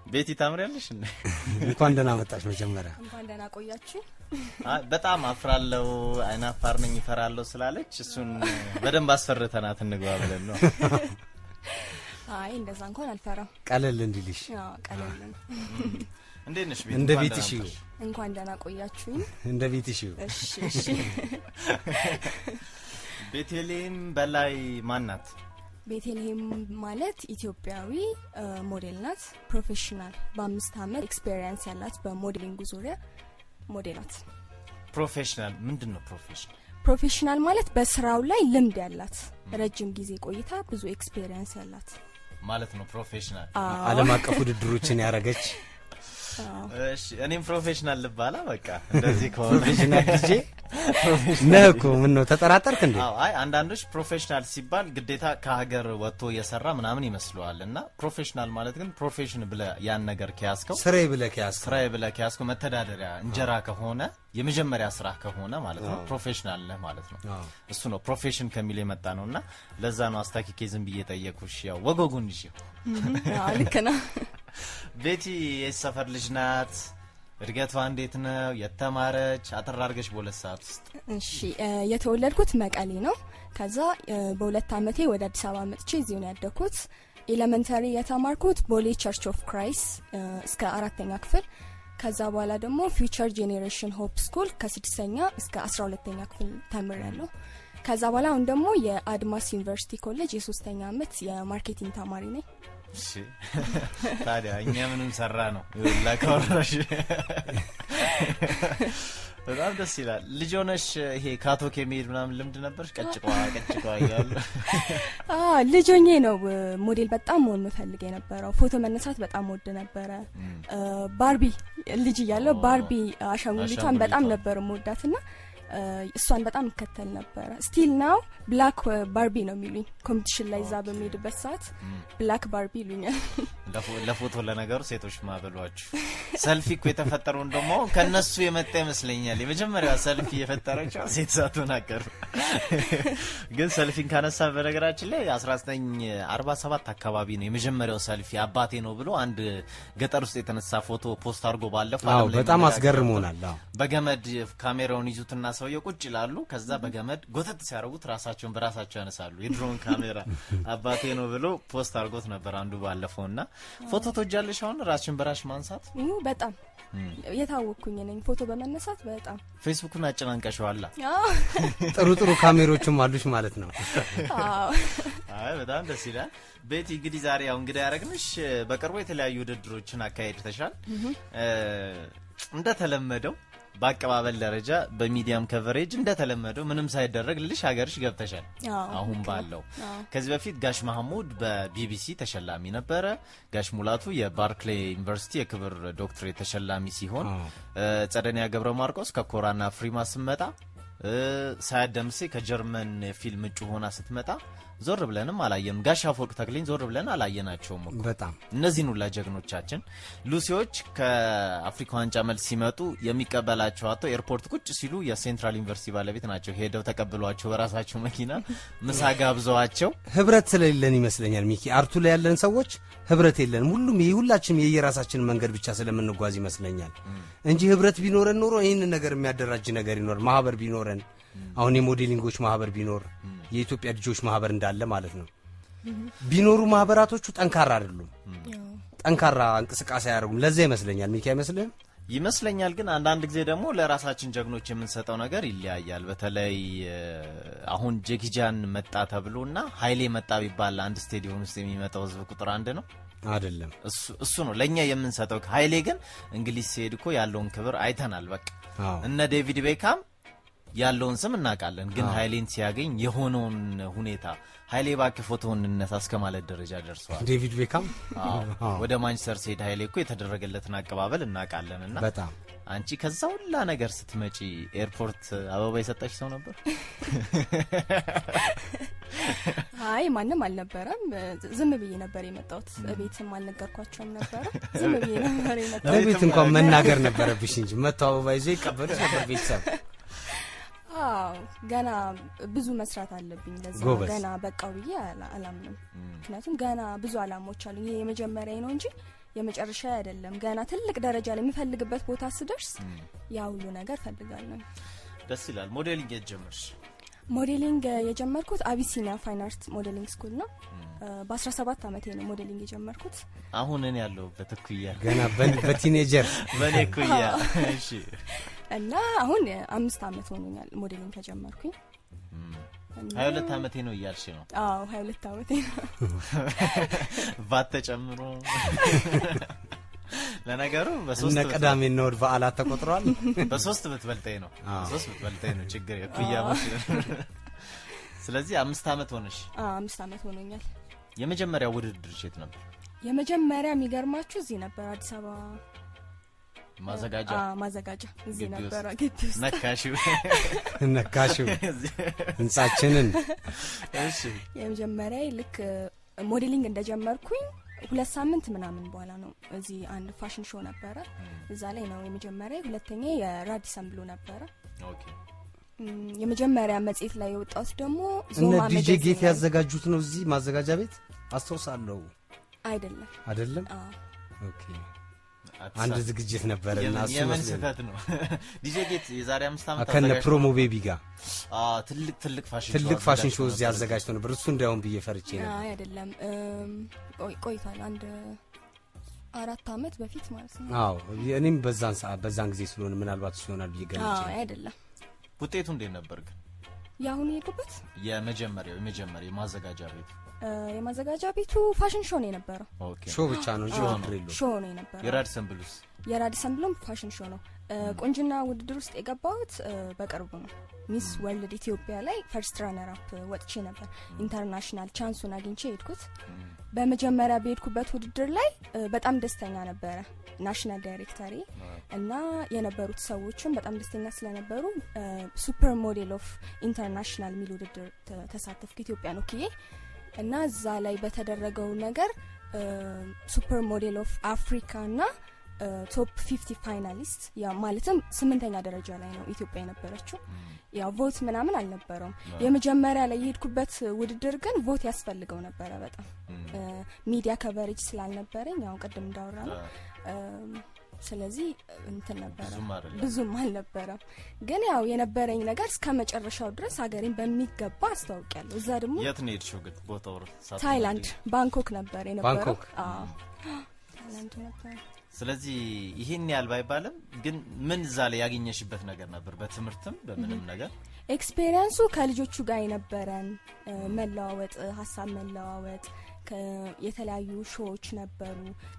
ቤቲ ታምሪያለሽ እንዴ? እንኳን ደህና መጣሽ። መጀመሪያ እንኳን ደህና ቆያችሁ። አይ በጣም አፍራለሁ፣ አይናፋር ነኝ፣ እፈራለሁ ስላለች እሱን በደንብ አስፈርተናት እንግባ ብለን ነው። አይ እንደዛ እንኳን አልፈራም። ቀለል እንዲልሽ። አዎ ቀለል ነው። እንዴት ነሽ ቤቲ? እንደ እንኳን ቤትሽ ደህና ይሁን። መጣሽ። እንኳን ደህና ቆያችሁኝ። እንደ ቤትሽ ይሁን። እሺ። ቤተልሔም በላይ ማን ናት? ቤተልሔም ማለት ኢትዮጵያዊ ሞዴል ናት። Professional፣ በ5 አመት experience ያላት በ modeling ኡ ዙሪያ ሞዴል ናት። Professional ምንድን ነው professional? Professional ማለት በስራው ላይ ልምድ ያላት፣ ረጅም ጊዜ ቆይታ ብዙ experience ያላት ማለት ነው professional። አዎ። ዓለም አቀፍ ውድድሮችን ያረገች። አዎ። እሺ እኔም professional ልባላ በቃ እንደዚህ ከሆነ። Professional DJ ነህ እኮ፣ ምን ነው ተጠራጠርክ እንዴ? አዎ፣ አይ አንዳንዶች professional ሲባል ግዴታ ከሀገር ወጥቶ የሰራ ምናምን ይመስለዋል። እና professional ማለት ግን profession ብለህ ያን ነገር ከያዝከው፣ ስራዬ ብለህ ከያዝከው፣ ስራዬ ብለህ ከያዝከው፣ መተዳደሪያ እንጀራ ከሆነ፣ የመጀመሪያ ስራ ከሆነ ማለት ነው፣ professional ነህ ማለት ነው። እሱ ነው profession ከሚል የመጣ ነው። እና ለዛ ነው አስታኪኬ ዝም ብዬ ጠየኩሽ። ያው ወጎጉን ይዤ። አዎ ልክ ነው። ቤቲ የሰፈር ልጅ ናት። እድገቷ እንዴት ነው? የተማረች አጠር አድርገሽ በ2 ሰዓት ውስጥ። እሺ፣ የተወለድኩት መቀሌ ነው። ከዛ በ2 አመቴ ወደ አዲስ አበባ መጥቼ እዚሁ ነው ያደግኩት። Elementary የተማርኩት ቦሌ Church of Christ እስከ አራተኛ ክፍል። ከዛ በኋላ ደግሞ Future Generation Hope School ከስድስተኛ እስከ 12ኛ ክፍል ተምሬያለሁ። ከዛ በኋላ አሁን ደግሞ የአድማስ ዩኒቨርሲቲ ኮሌጅ የሶስተኛ አመት የ marketing ተማሪ ነኝ። እሺ ታዲያ እኛ ምንም ሰራ ነው ይኸውልህ ካወራሽ በጣም ደስ ይላል። ልጅ ሆነሽ ይሄ catwalk የሚሄድ ምናምን ልምድ ነበርሽ? ቀጭቋ ቀጭቋ እያሉ። ልጅ ሆኜ ነው ሞዴል በጣም መሆን የምፈልግ የነበረው። ፎቶ መነሳት በጣም ወድ ነበረ። Barbie ልጅ እያለሁ Barbie አሻንጉሊቷን በጣም አሻንጉሊቷን። ነበር የምወዳትና እሷን በጣም እከተል ነበረ። Still now Black Barbie ነው የሚሉኝ። Competition ላይ እዛ በሚሄድበት ሰዓት Black Barbie ይሉኛል። ለፎቶ ለነገሩ ሴቶች ማበሏችሁ ሰልፊ እኮ የተፈጠረውን ደግሞ ከነሱ የመጣ ይመስለኛል። የመጀመሪያዋ ሰልፊ የፈጠረችው ሴት ሳትሆን አትቀርም። ግን ሰልፊን ካነሳ በነገራችን ላይ 1947 አካባቢ ነው የመጀመሪያው ሰልፊ አባቴ ነው ብሎ አንድ ገጠር ውስጥ የተነሳ ፎቶ post አድርጎ ባለፈው ዓለም ላይ በጣም መነጋገሪያ አስገርሞናል። አዎ። በገመድ ካሜራውን ይዙትና ሰውየው ቁጭ ይላሉ። ከዛ በገመድ ጎተት ሲያደርጉት ራሳቸውን በራሳቸው ያነሳሉ። የድሮውን ካሜራ አባቴ ነው ብሎ post አድርጎት ነበር አንዱ ባለፈው። እና ፎቶ ትወጃለሽ? አሁን ራስሽን በራስሽ ማንሳት? በጣም የታወቅኩኝ ነኝ ፎቶ በመነሳት በጣም። ፌስቡክን አጨናንቀሽዋላ። አዎ። ጥሩ ጥሩ ካሜሮችም አሉሽ ማለት ነው። አዎ። አይ በጣም ደስ ይላል። ቤቲ እንግዲህ ዛሬ ያው እንግዲህ ያደረግንሽ በቅርቡ የተለያዩ ውድድሮችን አካሄድተሻል። እንደተለመደው በአቀባበል ደረጃ በሚዲያም coverage እንደተለመደው ምንም ሳይደረግ ልሽ ሀገርሽ ገብተሻል። አዎ፣ አሁን ልክ ነው። ባለው ከዚህ በፊት ጋሽ ማህሙድ በቢቢሲ ተሸላሚ ነበረ። ጋሽ ሙላቱ የባርክሌ ዩኒቨርሲቲ የክብር ዶክትሬት ተሸላሚ ሲሆን ጸደኒያ ገብረ ማርቆስ ከኮራና አፍሪማ ስትመጣ፣ ሳያት ደምሴ ከጀርመን ፊልም እጩ ሆና ስትመጣ ዞር ብለንም አላየንም። ጋሽ አፈወርቅ ተክሌን ዞር ብለን አላየናቸውም እኮ። በጣም። እነዚህን ሁላ ጀግኖቻችን ሉሲዎች ከአፍሪካ ዋንጫ መልስ ሲመጡ የሚቀበላቸው አጥተው ኤርፖርት ቁጭ ሲሉ የሴንትራል ዩኒቨርሲቲ ባለቤት ናቸው ሄደው ተቀብሏቸው በራሳቸው መኪና ምሳ ጋብዘዋቸው። ህብረት ስለሌለን ይመስለኛል ሚኪ፣ art ኡ ላይ ያለን ሰዎች ህብረት የለንም። ሁሉም ይሄ ሁላችንም የየራሳችንን መንገድ ብቻ ስለምንጓዝ ይመስለኛል እንጂ ህብረት ቢኖረን ኖሮ ይህንን ነገር የሚያደራጅ ነገር ይኖር፣ ማህበር ቢኖረን፣ አሁን የ modeling ኦች ማህበር ቢኖር፣ የኢትዮጵያ ልጆች ማህበር እንዳለ ማለት ነው፣ ቢኖሩ ማህበራቶቹ ጠንካራ አይደሉም። ጠንካራ እንቅስቃሴ አያደርጉም። ለዛ ይመስለኛል ሚኪ፣ አይመስልህም? ይመስለኛል። ግን አንዳንድ ጊዜ ደግሞ ለራሳችን ጀግኖች የምንሰጠው ነገር ይለያያል። በተለይ አሁን ጄኪጃን መጣ ተብሎ እና ሀይሌ መጣ ቢባል አንድ ስቴዲየም ውስጥ የሚመጣው ህዝብ ቁጥር አንድ ነው? አይደለም። እሱ ነው ለእኛ የምንሰጠው። ሀይሌ ግን እንግሊዝ ሲሄድ እኮ ያለውን ክብር አይተናል። በቃ እነ ዴቪድ ቤካም ያለውን ስም እናውቃለን። ግን ሀይሌን ሲያገኝ የሆነውን ሁኔታ ሀይሌ እባክህ ፎቶውን እንነሳ እስከ ማለት ደረጃ ደርሰዋል። ዴቪድ ቤካም። አዎ። ወደ ማንቸስተር ሲሄድ ሀይሌ እኮ የተደረገለትን አቀባበል እናውቃለን። እና በጣም። አንቺ ከዛ ሁላ ነገር ስትመጪ ኤርፖርት አበባ የሰጠሽ ሰው ነበር? አይ ማንም አልነበረም። ዝም ብዬ ነበር የመጣሁት። ቤትም አልነገርኳቸውም ነበረ። ዝም ብዬ ነበር የመጣሁት። ለቤት እንኳን መናገር ነበረብሽ እንጂ መጥቶ አበባ ይዞ ይቀበሉሽ ነበር ቤተሰብ። አዎ ገና ብዙ መስራት አለብኝ። ለዛ ጎበዝ። ገና በቃው ብዬ አላምንም። ምክንያቱም ገና ብዙ አላማዎች አሉኝ። ይሄ የመጀመሪያ ነው እንጂ የመጨረሻ አይደለም። ገና ትልቅ ደረጃ ላይ የምፈልግበት ቦታ ስደርስ ያ ሁሉ ነገር ፈልጋለሁ። ደስ ይላል። Modeling የት ጀመርሽ? Modeling የጀመርኩት አቢሲኒያ Fine Art Modeling School ነው። በ17 አመቴ ነው modeling የጀመርኩት። አሁን እኔ ያለሁበት እኩያ። ገና በ teenager። በእኔ እኩያ። እሺ። እና አሁን 5 አመት ሆኖኛል modeling ከጀመርኩኝ። 22 አመቴ ነው እያልሽ ነው? አዎ፣ 22 አመቴ ነው። ባት ተጨምሮ ለነገሩ በሶስት እነ ቅዳሜና እሑድ በዓላት ተቆጥረዋል። በሶስት ብትበልጠኝ ነው። በሶስት ብትበልጠኝ ነው ችግር እኩያሞች። ስለዚህ 5 አመት ሆነሽ? አዎ፣ 5 አመት ሆኖኛል። የመጀመሪያው ውድድር የት ነበር? የመጀመሪያ የሚገርማችሁ እዚህ ነበር፣ አዲስ አበባ ማዘጋጃ። አዎ፣ ማዘጋጃ እዚህ ግቢ ነበር፣ ውስጥ። ግቢ ውስጥ። ነካሽው። ነካሽው ህንጻችንን። እሺ። የመጀመሪያ ልክ modeling እንደጀመርኩኝ 2 ሳምንት ምናምን በኋላ ነው እዚህ አንድ fashion show ነበረ። እዛ ላይ ነው የመጀመሪያ። ሁለተኛ የራዲሰን ብሉ ነበረ። የመጀመሪያ መጽሔት ላይ የወጣሁት ደግሞ እነ ዞማ ዲጄ magazine ጌት ላይ። ያዘጋጁት ነው እዚህ ማዘጋጃ ቤት አስታውሳለሁ። አይደለም። አይደለም? አዎ። Okay። አንድ ዝግጅት ነበረ እና እሱ የምን መስሎኝ። ስህተት ነው? ዲጄ ጌት የዛሬ 5 ዓመት ከነ አዘጋጅቶ ፕሮሞ ቤቢ ጋር። አዎ፣ ትልቅ ፋሽን ሾው ትልቅ ፋሽን አዘጋጅቶ show እዚህ ነበር። አዘጋጅቶ ነበር። እሱ እንዳይሆን ብዬ ፈርቼ ነበር። አይ አይደለም። ቆይቷል። አንድ 4 ዓመት በፊት ማለት ነው። አዎ፣ እኔም በዛን ሰዓት በዛን ጊዜ ስለሆነ ምናልባት እሱ ይሆናል ብዬ ገምቼ አዎ፣ ነበር። አይደለም። ውጤቱ እንዴት ነበር ግን? ያሁኑ የሄድኩበት? የመጀመሪያው የማዘጋጃ ቤቱ። የማዘጋጃ ቤቱ fashion show ነው የነበረው። Show ብቻ ነው እንጂ Show ውድድር ነው። የለውም። Show ነው የነበረው። የራዲሰን ብሉስ? የራዲሰን ብሉም fashion show ነው። ቁንጅና ውድድር ውስጥ የገባሁት በቅርቡ ነው። Miss World ኢትዮጵያ ላይ first runner up ወጥቼ ነበር። International chance ኡን አግኝቼ ሄድኩት። በመጀመሪያ በሄድኩበት ውድድር ላይ በጣም ደስተኛ ነበረ national ዳይሬክተሬ እና የነበሩት ሰዎችም በጣም ደስተኛ ስለነበሩ super model of international የሚል ውድድር ተሳተፍኩ ኢትዮጵያን ወክዬ። እና እዛ ላይ በተደረገው ነገር super model of Africa እና top 50 finalist፣ ያ ማለትም 8ኛ ደረጃ ላይ ነው ኢትዮጵያ የነበረችው። ያው vote ምናምን አልነበረውም። የመጀመሪያ ላይ የሄድኩበት ውድድር ግን vote ያስፈልገው ነበረ በጣም። ሚዲያ coverage ስላልነበረኝ ያው ቅድም እንዳወራነው። ስለዚህ እንትን ነበረ። ብዙም አይደለም። ብዙም አልነበረም። ግን ያው የነበረኝ ነገር እስከ መጨረሻው ድረስ ሀገሬን በሚገባ አስተዋውቂያለሁ። እዛ ደግሞ የት ነው የሄድሽው ግን? ቦታው ሳትነግሪኝ። ታይላንድ ባንኮክ ነበር የነበረው። ባንኮክ? አዎ፣ ታይላንድ ነበር። ስለዚህ ይሄን ያህል ባይባልም ግን ምን እዛ ላይ ያገኘሽበት ነገር ነበር? በትምህርትም በምንም ነገር? Experience ኡ ከልጆቹ ጋር የነበረን መለዋወጥ፣ ሀሳብ መለዋወጥ፣ የተለያዩ show ዎች ነበሩ።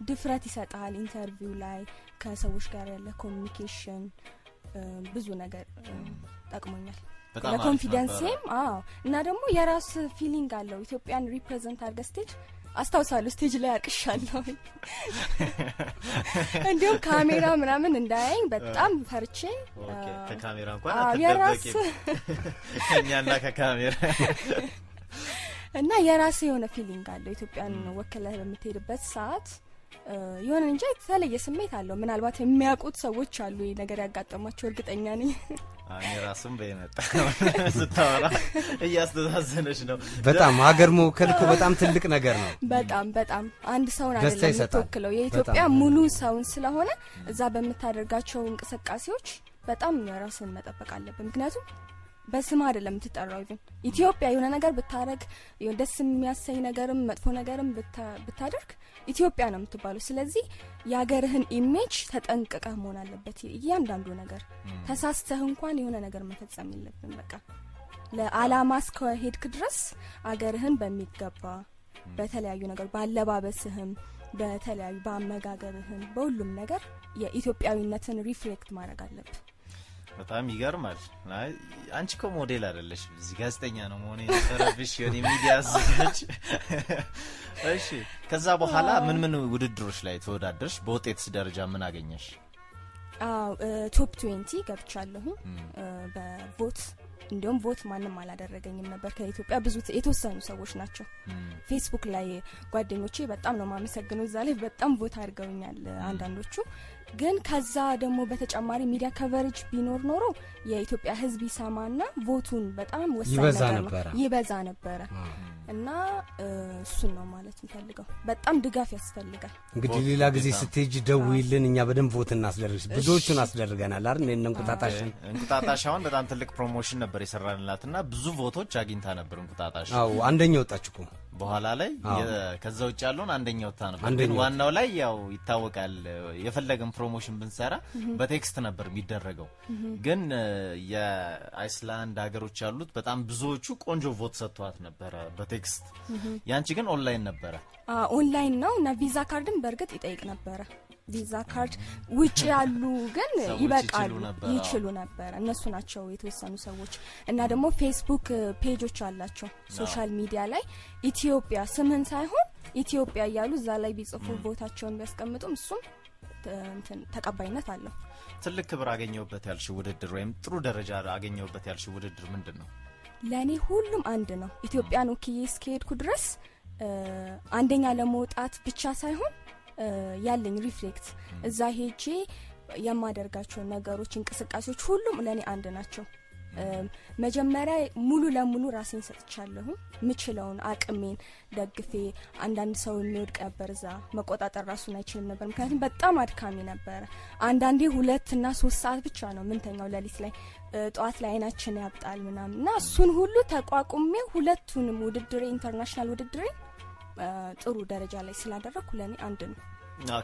ድፍረት ይሰጣል። Interview ላይ ከሰዎች ጋር ያለ communication ብዙ ነገር ጠቅሞኛል። በጣም አሪፍ ለ confidence ኤም ነበረ። አዎ፣ እና ደግሞ የራስ feeling አለው። ኢትዮጵያን represent አድርገህ stage አስታውሳለሁ፣ stage ላይ አልቅሻለሁ። እንዲሁም ካሜራ ምናምን እንዳያየኝ በጣም ፈርቼ። ከካሜራ እንኳን አዎ፣ አትደበቂም። የራስ ከኛና ከካሜራ። እና የራስ የሆነ feeling አለው። ኢትዮጵያን ወክለህ በምትሄድበት ሰዓት የሆነ እንጃ የተለየ ስሜት አለው። ምናልባት የሚያውቁት ሰዎች አሉ ይሄ ነገር ያጋጠማቸው እርግጠኛ ነኝ። እኔ ራሱም በየመጣ ስታወራ እያስተዛዘነች ነው። በጣም ሀገር መወከል እኮ በጣም ትልቅ ነገር ነው። በጣም በጣም አንድ ሰውን ደስታ አይደለም ይሰጣል። የምትወክለው የኢትዮጵያ በጣም። ሙሉ ሰውን ስለሆነ እዛ በምታደርጋቸው እንቅስቃሴዎች በጣም ራስን መጠበቅ አለብን። ምክንያቱም በስም አይደለም የምትጠራው። Even ኢትዮጵያ የሆነ ነገር ብታረግ፣ የሆነ ደስ የሚያሰኝ ነገርም መጥፎ ነገርም ብታደርግ ኢትዮጵያ ነው የምትባለው። ስለዚህ የሀገርህን image ተጠንቅቀህ መሆን አለበት። እያንዳንዱ ነገር ተሳስተህ እንኳን የሆነ ነገር መፈጸም የለብን። በቃ ለዓላማ እስከሄድክ ድረስ ሀገርህን በሚገባ በተለያዩ ነገር ባለባበስህም፣ በተለያዩ በአመጋገብህም፣ በሁሉም ነገር የኢትዮጵያዊነትን reflect ማድረግ አለብህ። በጣም ይገርማል። አይ አንቺ እኮ ሞዴል አይደለሽም፣ እዚህ ጋዜጠኛ ነው መሆን የነበረብሽ፣ የሆነ ሚዲያ አዘጋጅ። እሺ፣ ከዛ በኋላ ምን ምን ውድድሮች ላይ ተወዳደርሽ? በውጤትስ ደረጃ ምን አገኘሽ? አዎ፣ top 20 ገብቻለሁ። በ vote እንዲሁም vote ማንም አላደረገኝም ነበር ከኢትዮጵያ፣ ብዙ የተወሰኑ ሰዎች ናቸው። ፌስቡክ ላይ ጓደኞቼ በጣም ነው ማመሰግነው፣ እዛ ላይ በጣም vote አድርገውኛል አንዳንዶቹ። ግን ከዛ ደግሞ በተጨማሪ media coverage ቢኖር ኖሮ የኢትዮጵያ ሕዝብ ይሰማና vote ኡን በጣም ወሳኝ ይበዛ ነገር ነው። ነበረ። ይበዛ ነበረ። እና እሱን ነው ማለት የምፈልገው። በጣም ድጋፍ ያስፈልጋል። እንግዲህ vote ሌላ ጊዜ ግዴታ። ስትሄጂ ደውይልን፣ እኛ በደንብ vote እናስደርግ። ብዙዎቹን አስደርገናል አይደል? እኔን እንቁጣጣሽን። እንቁጣጣሽ አሁን በጣም ትልቅ promotion ነበር የሰራንላት እና ብዙ vote ኦች አግኝታ ነበር እንቁጣጣሽ። አዎ፣ አንደኛ ወጣች እኮ። በኋላ ላይ ከዛ ውጭ ያለውን አንደኛ ወጥታ ነበር። ግን አንደኛ። ዋናው ላይ ያው ይታወቃል፣ የፈለገን promotion ብንሰራ በ text ነበር የሚደረገው። ግን የአይስላንድ ሀገሮች ያሉት በጣም ብዙዎቹ ቆንጆ vote ሰጥተዋት ነበረ በ text። ያንቺ ግን ኦንላይን ነበረ። ኦንላይን ነው እና ቪዛ ካርድም በእርግጥ ይጠይቅ ነበረ። ቪዛ ካርድ ውጭ ያሉ ግን ሰዎች ይበቃሉ። ይችሉ ነበር፣ አዎ። ይችሉ ነበረ። እነሱ ናቸው የተወሰኑ ሰዎች። እና ደግሞ ፌስቡክ page ኦች አላቸው፣ social media ላይ ኢትዮጵያ ስምህን ሳይሆን ኢትዮጵያ እያሉ እዛ ላይ ቢጽፉ፣ vote ኣቸውን ቢያስቀምጡም እሱም እንትን ተቀባይነት አለው። ትልቅ ክብር አገኘሁበት ያልሽ ውድድር ወይም ጥሩ ደረጃ አገኘሁበት ያልሽ ውድድር ምንድን ነው? ለእኔ ሁሉም አንድ ነው። ኢትዮጵያን ወክዬ እስከሄድኩ ድረስ አንደኛ ለመውጣት ብቻ ሳይሆን ያለኝ reflect፣ እዛ ሄጄ የማደርጋቸው ነገሮች፣ እንቅስቃሴዎች ሁሉም ለእኔ አንድ ናቸው። መጀመሪያ ሙሉ ለሙሉ ራሴን ሰጥቻለሁ። ምችለውን አቅሜን ደግፌ። አንዳንድ ሰው የሚወድቅ ነበር፣ እዛ መቆጣጠር ራሱን አይችልም ነበር። ምክንያቱም በጣም አድካሚ ነበረ። አንዳንዴ 2 እና 3 ሰዓት ብቻ ነው ምንተኛው ሌሊት ላይ፣ ጠዋት ላይ አይናችን ያብጣል ምናምን። እና እሱን ሁሉ ተቋቁሜ ሁለቱንም ውድድሬ፣ international ውድድሬ ጥሩ ደረጃ ላይ ስላደረግኩ ለእኔ አንድ ነው።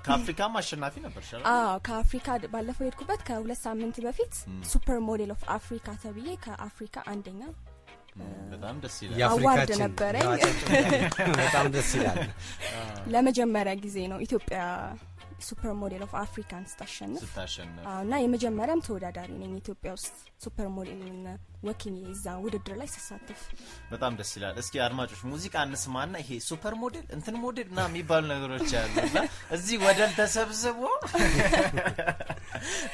ከአፍሪካም አሸናፊ ነበር። አዎ፣ ከአፍሪካ ባለፈው የሄድኩበት ከ2 ሳምንት በፊት Super Model of Africa ተብዬ ከአፍሪካ አንደኛ በጣም ደስ ይላል። የአፍሪካችን award ነበረኝ። በጣም ደስ ይላል። ለመጀመሪያ ጊዜ ነው ኢትዮጵያ Super Model of Africa ን ስታሸንፍ። ስታሸንፍ። አዎ፣ እና የመጀመሪያም ተወዳዳሪ ነኝ ኢትዮጵያ ውስጥ super model ን ወክዬ እዛ ውድድር ላይ ስሳተፍ። በጣም ደስ ይላል። እስኪ አድማጮች ሙዚቃ እንስማና ይሄ super model እንትን ሞዴል ና የሚባሉ ነገሮች አሉ እና እዚህ ወደል ተሰብስቦ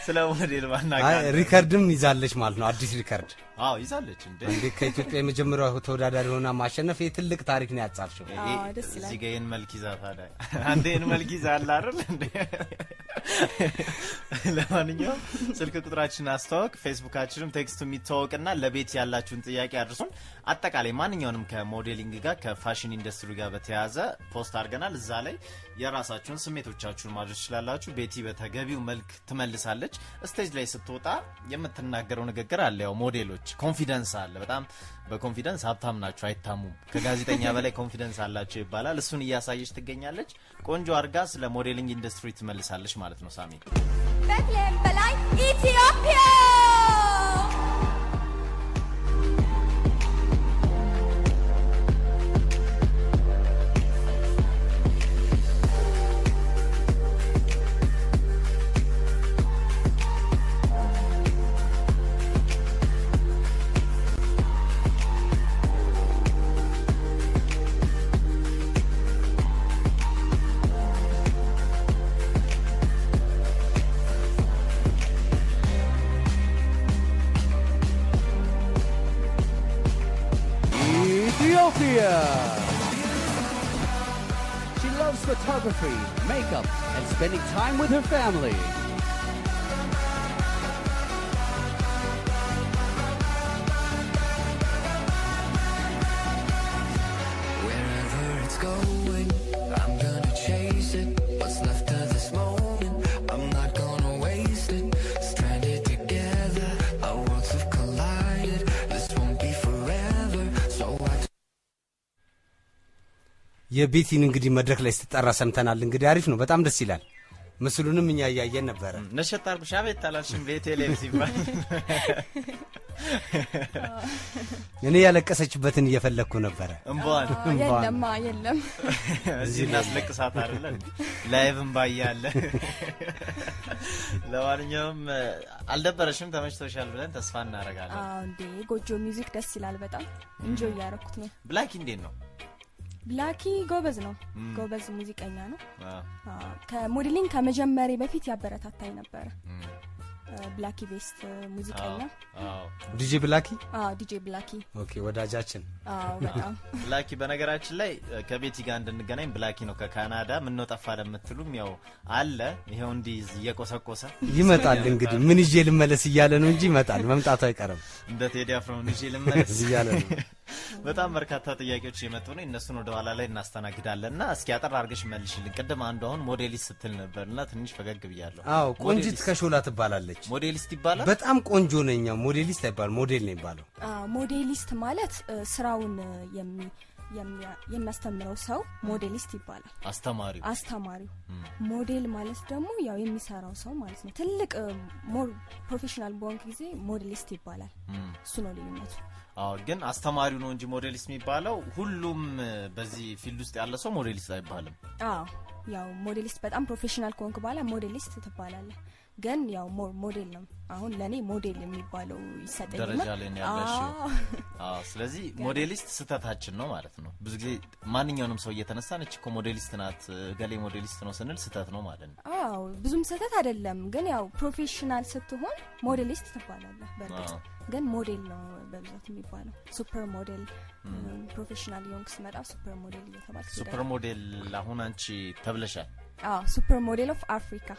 ስለ ሞዴል አይ ማናውቃለን። Record ም ይዛለች ማለት ነው። አዲስ record። አዎ፣ ይዛለች እንዴ። እንዴ፣ ከኢትዮጵያ የመጀመሪያው ተወዳዳሪ ሆና ማሸነፍ ይህ ትልቅ ታሪክ ነው ያጻፍሽው። ይሄ አዎ፣ ደስ ይላል። እዚህ ጋር ይሄን መልክ ይዛ ታዲያ አንዴ ይሄን መልክ ይዛ አለ አይደል እንዴ? ለማንኛውም ስልክ ቁጥራችንን አስተዋወቅ፣ ፌስቡካችንም text ኡ የሚተዋወቅና ለቤቲ ያላችሁን ጥያቄ አድርሱን። አጠቃላይ ማንኛውንም ከ modeling ጋር ከ fashion industry ጋር በተያያዘ post አድርገናል። እዛ ላይ የራሳችሁን ስሜቶቻችሁን ማድረስ ትችላላችሁ። ቤቲ በተገቢው መልክ ትመልሳለች። Stage ላይ ስትወጣ የምትናገረው ንግግር አለ። ያው ሞዴሎች confidence አለ። በጣም በ confidence ሀብታም ናቸው፣ አይታሙም። ከጋዜጠኛ በላይ confidence አላቸው ይባላል። እሱን እያሳየች ትገኛለች። ቆንጆ አድርጋ ስለ modeling industry ትመልሳለች ማለት ነው። ሳሚ። ቤትልሔም በላይ፣ ኢትዮጵያ። Ethiopia. She loves photography, makeup, and spending time with her family. Wherever it's going, I'm gonna chase it. What's left of this moment, I'm not gonna waste it. Stranded together, our worlds have collided. This won't be forever, so I የቤቲን እንግዲህ መድረክ ላይ ስትጠራ ሰምተናል። እንግዲህ አሪፍ ነው፣ በጣም ደስ ይላል። ምስሉንም እኛ እያየን ነበረ። ነሸጥ አርጉሽ አቤት አላልሽም? ቤቴልሔም ሲባል። እኔ ያለቀሰችበትን እየፈለግኩ ነበረ። እምቧን። የለማ፣ የለም። እዚህ እናስለቅሳት አይደለ? Live እምባ እያለ። ለማንኛውም አልደበረሽም፣ ተመችቶሻል ብለን ተስፋ እናደርጋለን። አዎ እንዴ፣ ጎጆ music ደስ ይላል። በጣም enjoy እያረኩት ነው። ብላኪ እንዴት ነው? ብላኪ ጎበዝ ነው፣ ጎበዝ ሙዚቀኛ ነው። አዎ፣ ከ modeling ከመጀመሬ በፊት ያበረታታኝ ነበረ። ብላኪ ቤስት ሙዚቀኛ። አዎ። ዲጄ ብላኪ። አዎ፣ ዲጄ ብላኪ። Okay፣ ወዳጃችን። አዎ፣ በጣም። ብላኪ በነገራችን ላይ ከቤቲ ጋር እንድንገናኝ ብላኪ ነው ከካናዳ። ምነው ጠፋ ለምትሉም ያው አለ፣ ይኸው እንዲህ እየቆሰቆሰ። ይመጣል። እንግዲህ ምን ይዤ ልመለስ እያለ ነው እንጂ ይመጣል፣ መምጣቱ አይቀርም። እንደ ቴዲ አፍሮ ምን ይዤ ልመለስ እያለ ነው። በጣም በርካታ ጥያቄዎች የመጡ ነው። እነሱን ወደ ኋላ ላይ እናስተናግዳለን እና እስኪ አጠር አድርገሽ መልሽልን። ቅድም አንዱ አሁን ሞዴሊስት ስትል ነበር እና ትንሽ ፈገግ ብያለሁ። አዎ፣ ቆንጂት ከሾላ ትባላለች። ሞዴሊስት ይባላል። በጣም ቆንጆ ነኝ። ሞዴሊስት አይባልም፣ ሞዴል ነው የሚባለው። አዎ፣ ሞዴሊስት ማለት ስራውን የሚያስተምረው ሰው ሞዴሊስት ይባላል። አስተማሪው። አስተማሪው። ሞዴል ማለት ደግሞ ያው የሚሰራው ሰው ማለት ነው። ትልቅ more professional በሆንክ ጊዜ ሞዴሊስት ይባላል። እሱ ነው ልዩነቱ። አዎ፣ ግን አስተማሪው ነው እንጂ ሞዴሊስት የሚባለው ሁሉም በዚህ field ውስጥ ያለ ሰው ሞዴሊስት አይባልም። አዎ፣ ያው ሞዴሊስት በጣም professional ከሆንክ በኋላ ሞዴሊስት ትባላለህ። ግን ያው more ሞዴል ነው። አሁን ለእኔ ሞዴል የሚባለው ይሰጠኝና ደረጃ ላይ ነው ያለሽው። አዎ። አዎ፣ ስለዚህ ሞዴሊስት ስህተታችን ነው ማለት ነው። ብዙ ጊዜ ማንኛውንም ሰው እየተነሳን እቺ እኮ ሞዴሊስት ናት፣ እገሌ ሞዴሊስት ነው ስንል ስህተት ነው ማለት ነው። አዎ፣ ብዙም ስህተት አይደለም። ግን ያው professional ስትሆን ሞዴሊስት ትባላለህ። በእርግጥ ግን ሞዴል ነው በብዛት የሚባለው። Super model፣ professional የሆንክ ስትመጣ super model እየተባልክ Super ትሄዳለህ። ሞዴል አሁን አንቺ ተብለሻል። አዎ፣ super model of Africa።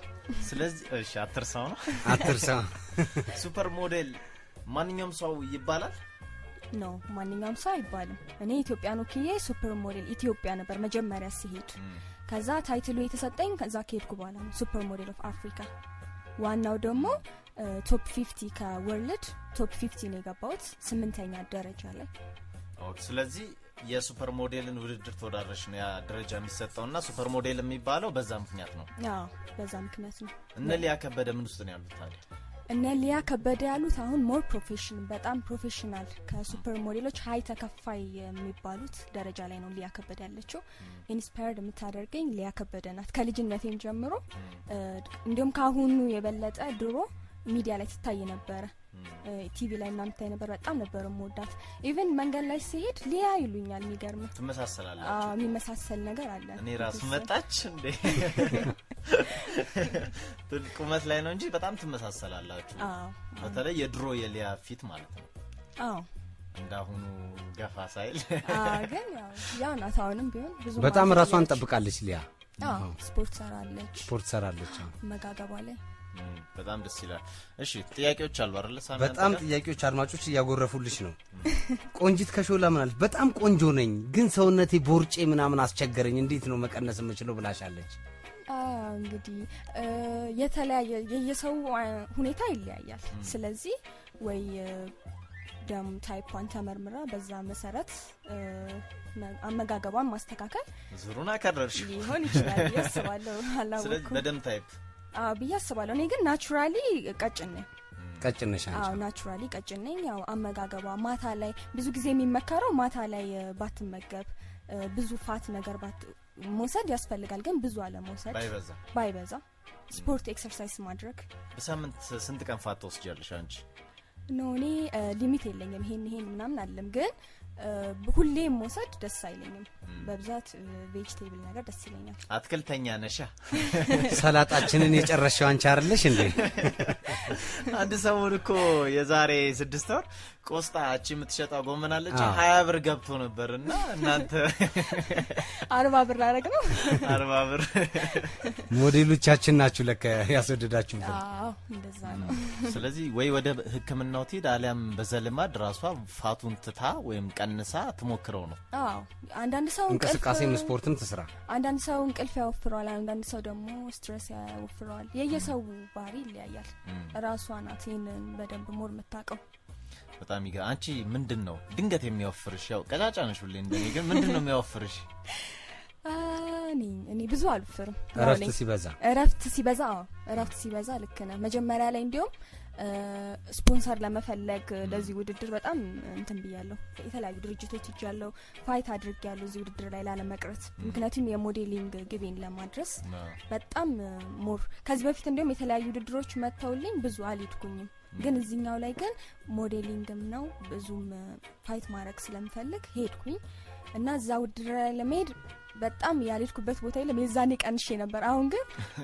ስለዚህ እሺ አትርሳው ነው። አትርሳ። Super model ማንኛውም ሰው ይባላል? No፣ ማንኛውም ሰው አይባልም። እኔ ኢትዮጵያን ወክዬ super model ኢትዮጵያ ነበር መጀመሪያ ስሄድ። ከዛ title ኡ የተሰጠኝ ከዛ ከሄድኩ በኋላ ነው super model of Africa። ዋናው ደግሞ top 50፣ ከ world top 50 ነው የገባሁት፣ ስምንተኛ ደረጃ ላይ። Okay፣ ስለዚህ የ super model ን ውድድር ተወዳድረሽ ነው ያ ደረጃ የሚሰጠውና super model የሚባለው በዛ ምክንያት ነው። አዎ፣ በዛ ምክንያት ነው። እነ ሊያ ከበደ ምን ውስጥ ነው ያሉት ታዲያ? እነ ሊያ ከበደ ያሉት አሁን more profession በጣም professional ከ super ሞዴሎች high ተከፋይ የሚባሉት ደረጃ ላይ ነው ሊያ ከበደ ያለችው። Inspired የምታደርገኝ ሊያ ከበደ ናት ከልጅነቴም ጀምሮ። እንዲሁም ከአሁኑ የበለጠ ድሮ ሚዲያ ላይ ትታይ ነበረ፣ ቲቪ ላይ ምናምን ትታይ ነበር። በጣም ነበር የምወዳት። Even መንገድ ላይ ስሄድ ሊያ ይሉኛል። የሚገርም ትመሳሰላላችሁ። አዎ፣ የሚመሳሰል ነገር አለ። እኔ ራሱ መጣች እንዴ ቁመት ላይ ነው እንጂ በጣም ትመሳሰላላችሁ። በተለይ የድሮ የሊያ ፊት ማለት ነው። እንዳሁኑ ገፋ ሳይል። አዎ፣ ግን ያው ናት። አሁንም ቢሆን ብዙ በጣም ማለት ራሷን ትችላለች። ጠብቃለች ሊያ። አዎ፣ ስፖርት ሰራለች። ስፖርት ሰራለች። አዎ። አመጋገቧ ላይ። በጣም ደስ ይላል። እሺ፣ ጥያቄዎች አሉ አይደለ? ሳሚ፣ አንተ በጣም ጋር? ጥያቄዎች አድማጮች እያጎረፉልሽ ነው። ቆንጂት ከሾላ ምናለች? በጣም ቆንጆ ነኝ ግን ሰውነቴ ቦርጬ ምናምን አስቸገረኝ፣ እንዴት ነው መቀነስ የምችለው ብላሻለች። እንግዲህ የተለያየ የየሰው ሁኔታ ይለያያል። ስለዚህ ወይ ደም type ኧን ተመርምራ በዛ መሰረት አመጋገቧን ማስተካከል ዙሩን አከረርሽ ሊሆን ይችላል ብዬ አስባለሁ። ስለዚህ አላወኩም። በደም type አዎ ብዬ አስባለሁ። እኔ ግን naturally ቀጭን ነኝ። ቀጭን ነሽ አንቺ። አዎ፣ naturally ቀጭን ነኝ። ያው አመጋገቧ ማታ ላይ ብዙ ጊዜ የሚመከረው ማታ ላይ ባትመገብ፣ ብዙ fat ነገር ባት መውሰድ ያስፈልጋል፣ ግን ብዙ አለመውሰድ። ባይበዛ። ባይበዛ፣ ስፖርት exercise ማድረግ። በሳምንት ስንት ቀን fat ትወስጃለሽ አንቺ? No፣ እኔ limit የለኝም። ይሄን ይሄን ምናምን አለም፣ ግን ሁሌም መውሰድ ደስ አይለኝም። በብዛት vegetable ነገር ደስ ይለኛል። አትክልተኛ ነሻ። ሰላጣችንን የጨረስሽው አንቺ አይደለሽ እንዴ? አንድ ሰሞን እኮ የዛሬ 6 ወር ቆስጣ እቺ የምትሸጠው ጎመን አለች 20 ብር ገብቶ ነበር እና እናንተ 40 ብር አረግ ነው። 40 ብር። ሞዴሎቻችን ናችሁ ለካ ያስወደዳችሁብን። አዎ፣ እንደዛ ነው። ስለዚህ ወይ ወደ ሕክምናው ትሄድ አሊያም በዘልማድ ራሷ fat ኡን ትታ ወይም ቀንሳ ትሞክረው ነው። አዎ፣ አንዳንድ ሰው እንቅልፍ እንቅስቃሴም ስፖርትም ትስራ። አንዳንድ ሰው እንቅልፍ ያወፍረዋል፣ አንዳንድ ሰው ደግሞ stress ያወፍረዋል። የየሰው ባህሪ ይለያያል። ራሷ ናት ይህንን በደንብ more የምታውቀው። በጣም ይገ አንቺ ምንድን ነው ድንገት የሚያወፍርሽ? ያው ቀጫጫ ነሽ ሁሌ እንደኔ፣ ግን ምንድን ነው የሚያወፍርሽ? እኔ ብዙ አልወፍርም። ያው እረፍት ነኝ። ሲበዛ። እረፍት ሲበዛ፣ አዎ፣ እረፍት ሲበዛ ልክ ነህ። መጀመሪያ ላይ እንዲሁም ስፖንሰር ለመፈለግ ለዚህ ውድድር በጣም እንትን ብያለሁ። የተለያዩ ድርጅቶች ሄጃለሁ፣ fight አድርጌያለሁ እዚህ ውድድር ላይ ላለመቅረት። ምክንያቱም የ modeling ግቤን ለማድረስ በጣም more ከዚህ በፊት እንዲሁም የተለያዩ ውድድሮች መጥተውልኝ ብዙ አልሄድኩኝም። ግን እዚህኛው ላይ ግን modeling ም ነው፣ ብዙም fight ማድረግ ስለምፈልግ ሄድኩኝ እና እዛ ውድድር ላይ ለመሄድ በጣም ያልሄድኩበት ቦታ የለም። የዛኔ ቀንሼ ነበር። አሁን ግን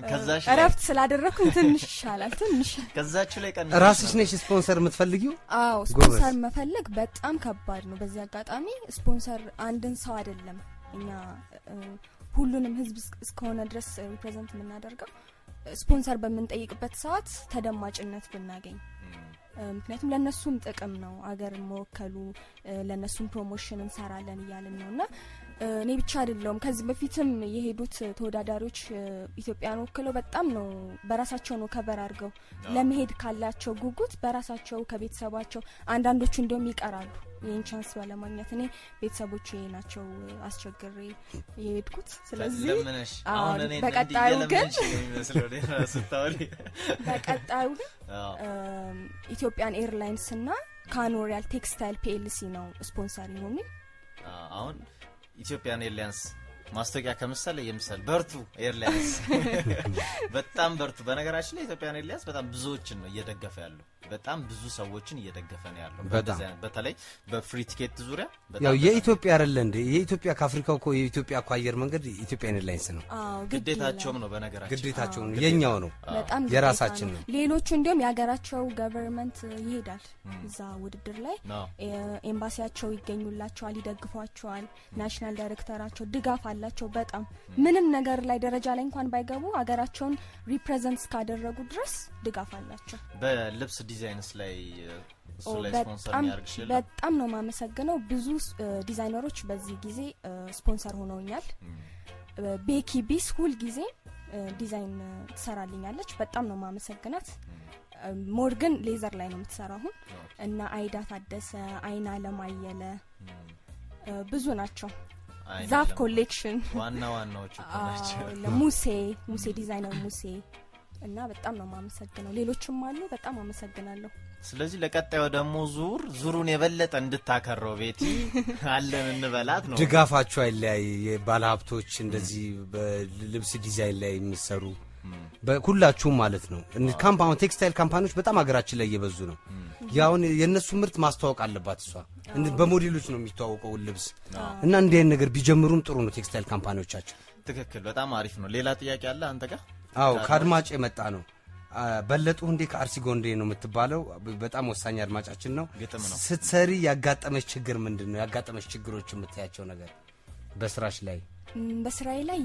ከዛሽ ላይ እረፍት ስላደረኩኝ ትንሽ ይሻላል። ትንሽ። ከዛችሁ ላይ ቀንሽ። ራስሽ ነሽ ስፖንሰር የምትፈልጊው? አዎ። ጎበዝ። ስፖንሰር መፈለግ በጣም ከባድ ነው። በዚህ አጋጣሚ ስፖንሰር አንድን ሰው አይደለም፣ እኛ ሁሉንም ህዝብ እስከሆነ ድረስ represent የምናደርገው፣ ስፖንሰር በምንጠይቅበት ሰዓት ተደማጭነት ብናገኝ፣ ምክንያቱም ለእነሱም ጥቅም ነው አገር መወከሉ፣ ለእነሱም promotion እንሰራለን እያልን ነው። እና እኔ ብቻ አይደለሁም፣ ከዚህ በፊትም የሄዱት ተወዳዳሪዎች ኢትዮጵያን ወክለው በጣም ነው በራሳቸው ነው cover አድርገው ለመሄድ ካላቸው ጉጉት በራሳቸው ከቤተሰባቸው፣ አንዳንዶቹ እንዲሁም ይቀራሉ ይህን chance ባለማግኘት። እኔ ቤተሰቦቼ ናቸው አስቸግሬ የሄድኩት። ስለዚህ ለምነሽ አዎ፣ አሁን እኔ በቀጣዩ ግን እንዲህ የሚመስለው እኔ ራሱ ስታወሪ። በቀጣዩ ግን Ethiopian Airlines እና ካኖሪያል Textile PLC ነው ስፖንሰር የሆኑኝ። አሁን Ethiopian Airlines ማስታወቂያ ከምሳሌ የምሳሌ፣ በርቱ Airlines፣ በጣም በርቱ። በነገራችን ላይ Ethiopian Airlines በጣም ብዙዎችን ነው እየደገፈ ያለው። በጣም ብዙ ሰዎችን እየደገፈ ነው ያለው። በጣም። በእንደዚህ አይነት በተለይ በ free ticket ዙሪያ በጣም ያው በጣም የኢትዮጵያ አይደለ እንዴ? የኢትዮጵያ፣ ከአፍሪካው እኮ የኢትዮጵያ እኮ አየር መንገድ Ethiopian Airlines ነው። አዎ፣ ግድ ግዴታቸውም ነው በነገራችን። ግዴታቸው ነው፣ የኛው ነው። በጣም ግዴታ የራሳችን ነው። ሌሎቹ እንዲሁም የሀገራቸው government ይሄዳል እዛ ውድድር ላይ፣ ኤምባሲያቸው ይገኙላቸዋል፣ ይደግፏቸዋል። National ዳይሬክተራቸው ድጋፍ አላቸው። በጣም ምንም ነገር ላይ ደረጃ ላይ እንኳን ባይገቡ ሀገራቸውን represent እስካደረጉ ድረስ ድጋፍ አላቸው። በልብስ designs ላይ እሱ ላይ ስፖንሰር በጣም የሚያደርግሽ የለም? በጣም ነው የማመሰግነው። ብዙ ዲዛይነሮች በዚህ ጊዜ ስፖንሰር ሆነውኛል። ቤኪ ቢስ ሁል ጊዜ ዲዛይን ትሰራልኛለች። በጣም ነው ማመሰግናት። More ግን leather ላይ ነው የምትሰራው አሁን። እና አይዳ ታደሰ፣ አይና አለማየለ፣ ብዙ ናቸው። አይና ዛፍ አለም Collection። ዋና ዋናዎቹ እኮ ናቸው። አዎ፣ ሙሴ ሙሴ፣ ዲዛይነር ሙሴ፣ እና በጣም ነው የማመሰግነው። ሌሎችም አሉ፣ በጣም አመሰግናለሁ። ስለዚህ ለቀጣዩ ደግሞ ዙር ዙሩን የበለጠ እንድታከረው ቤቲ አለን እንበላት ነው። ድጋፋቸው አይለያይ። የባለሀብቶች፣ እንደዚህ በልብስ ዲዛይን ላይ የሚሰሩ ሁላችሁም ማለት ነው። አሁን textile company ዎች በጣም ሀገራችን ላይ እየበዙ ነው። ያሁን የእነሱ ምርት ማስተዋወቅ አለባት እሷ። በሞዴሎች ነው የሚተዋወቀው ልብስ፣ እና እንዲህ አይነት ነገር ቢጀምሩም ጥሩ ነው textile company ዎቻቸው። ትክክል፣ በጣም አሪፍ ነው። ሌላ ጥያቄ አለ አንተ ጋር? አዎ፣ ከአድማጭ የመጣ ነው። በለጡ እንዴ ከአርሲ ጎንዴ ነው የምትባለው። በጣም ወሳኝ አድማጫችን ነው። ግጥም ነው። ስትሰሪ ያጋጠመች ችግር ምንድን ነው? ያጋጠመች ችግሮች የምታያቸው ነገር በስራሽ ላይ? በስራዬ ላይ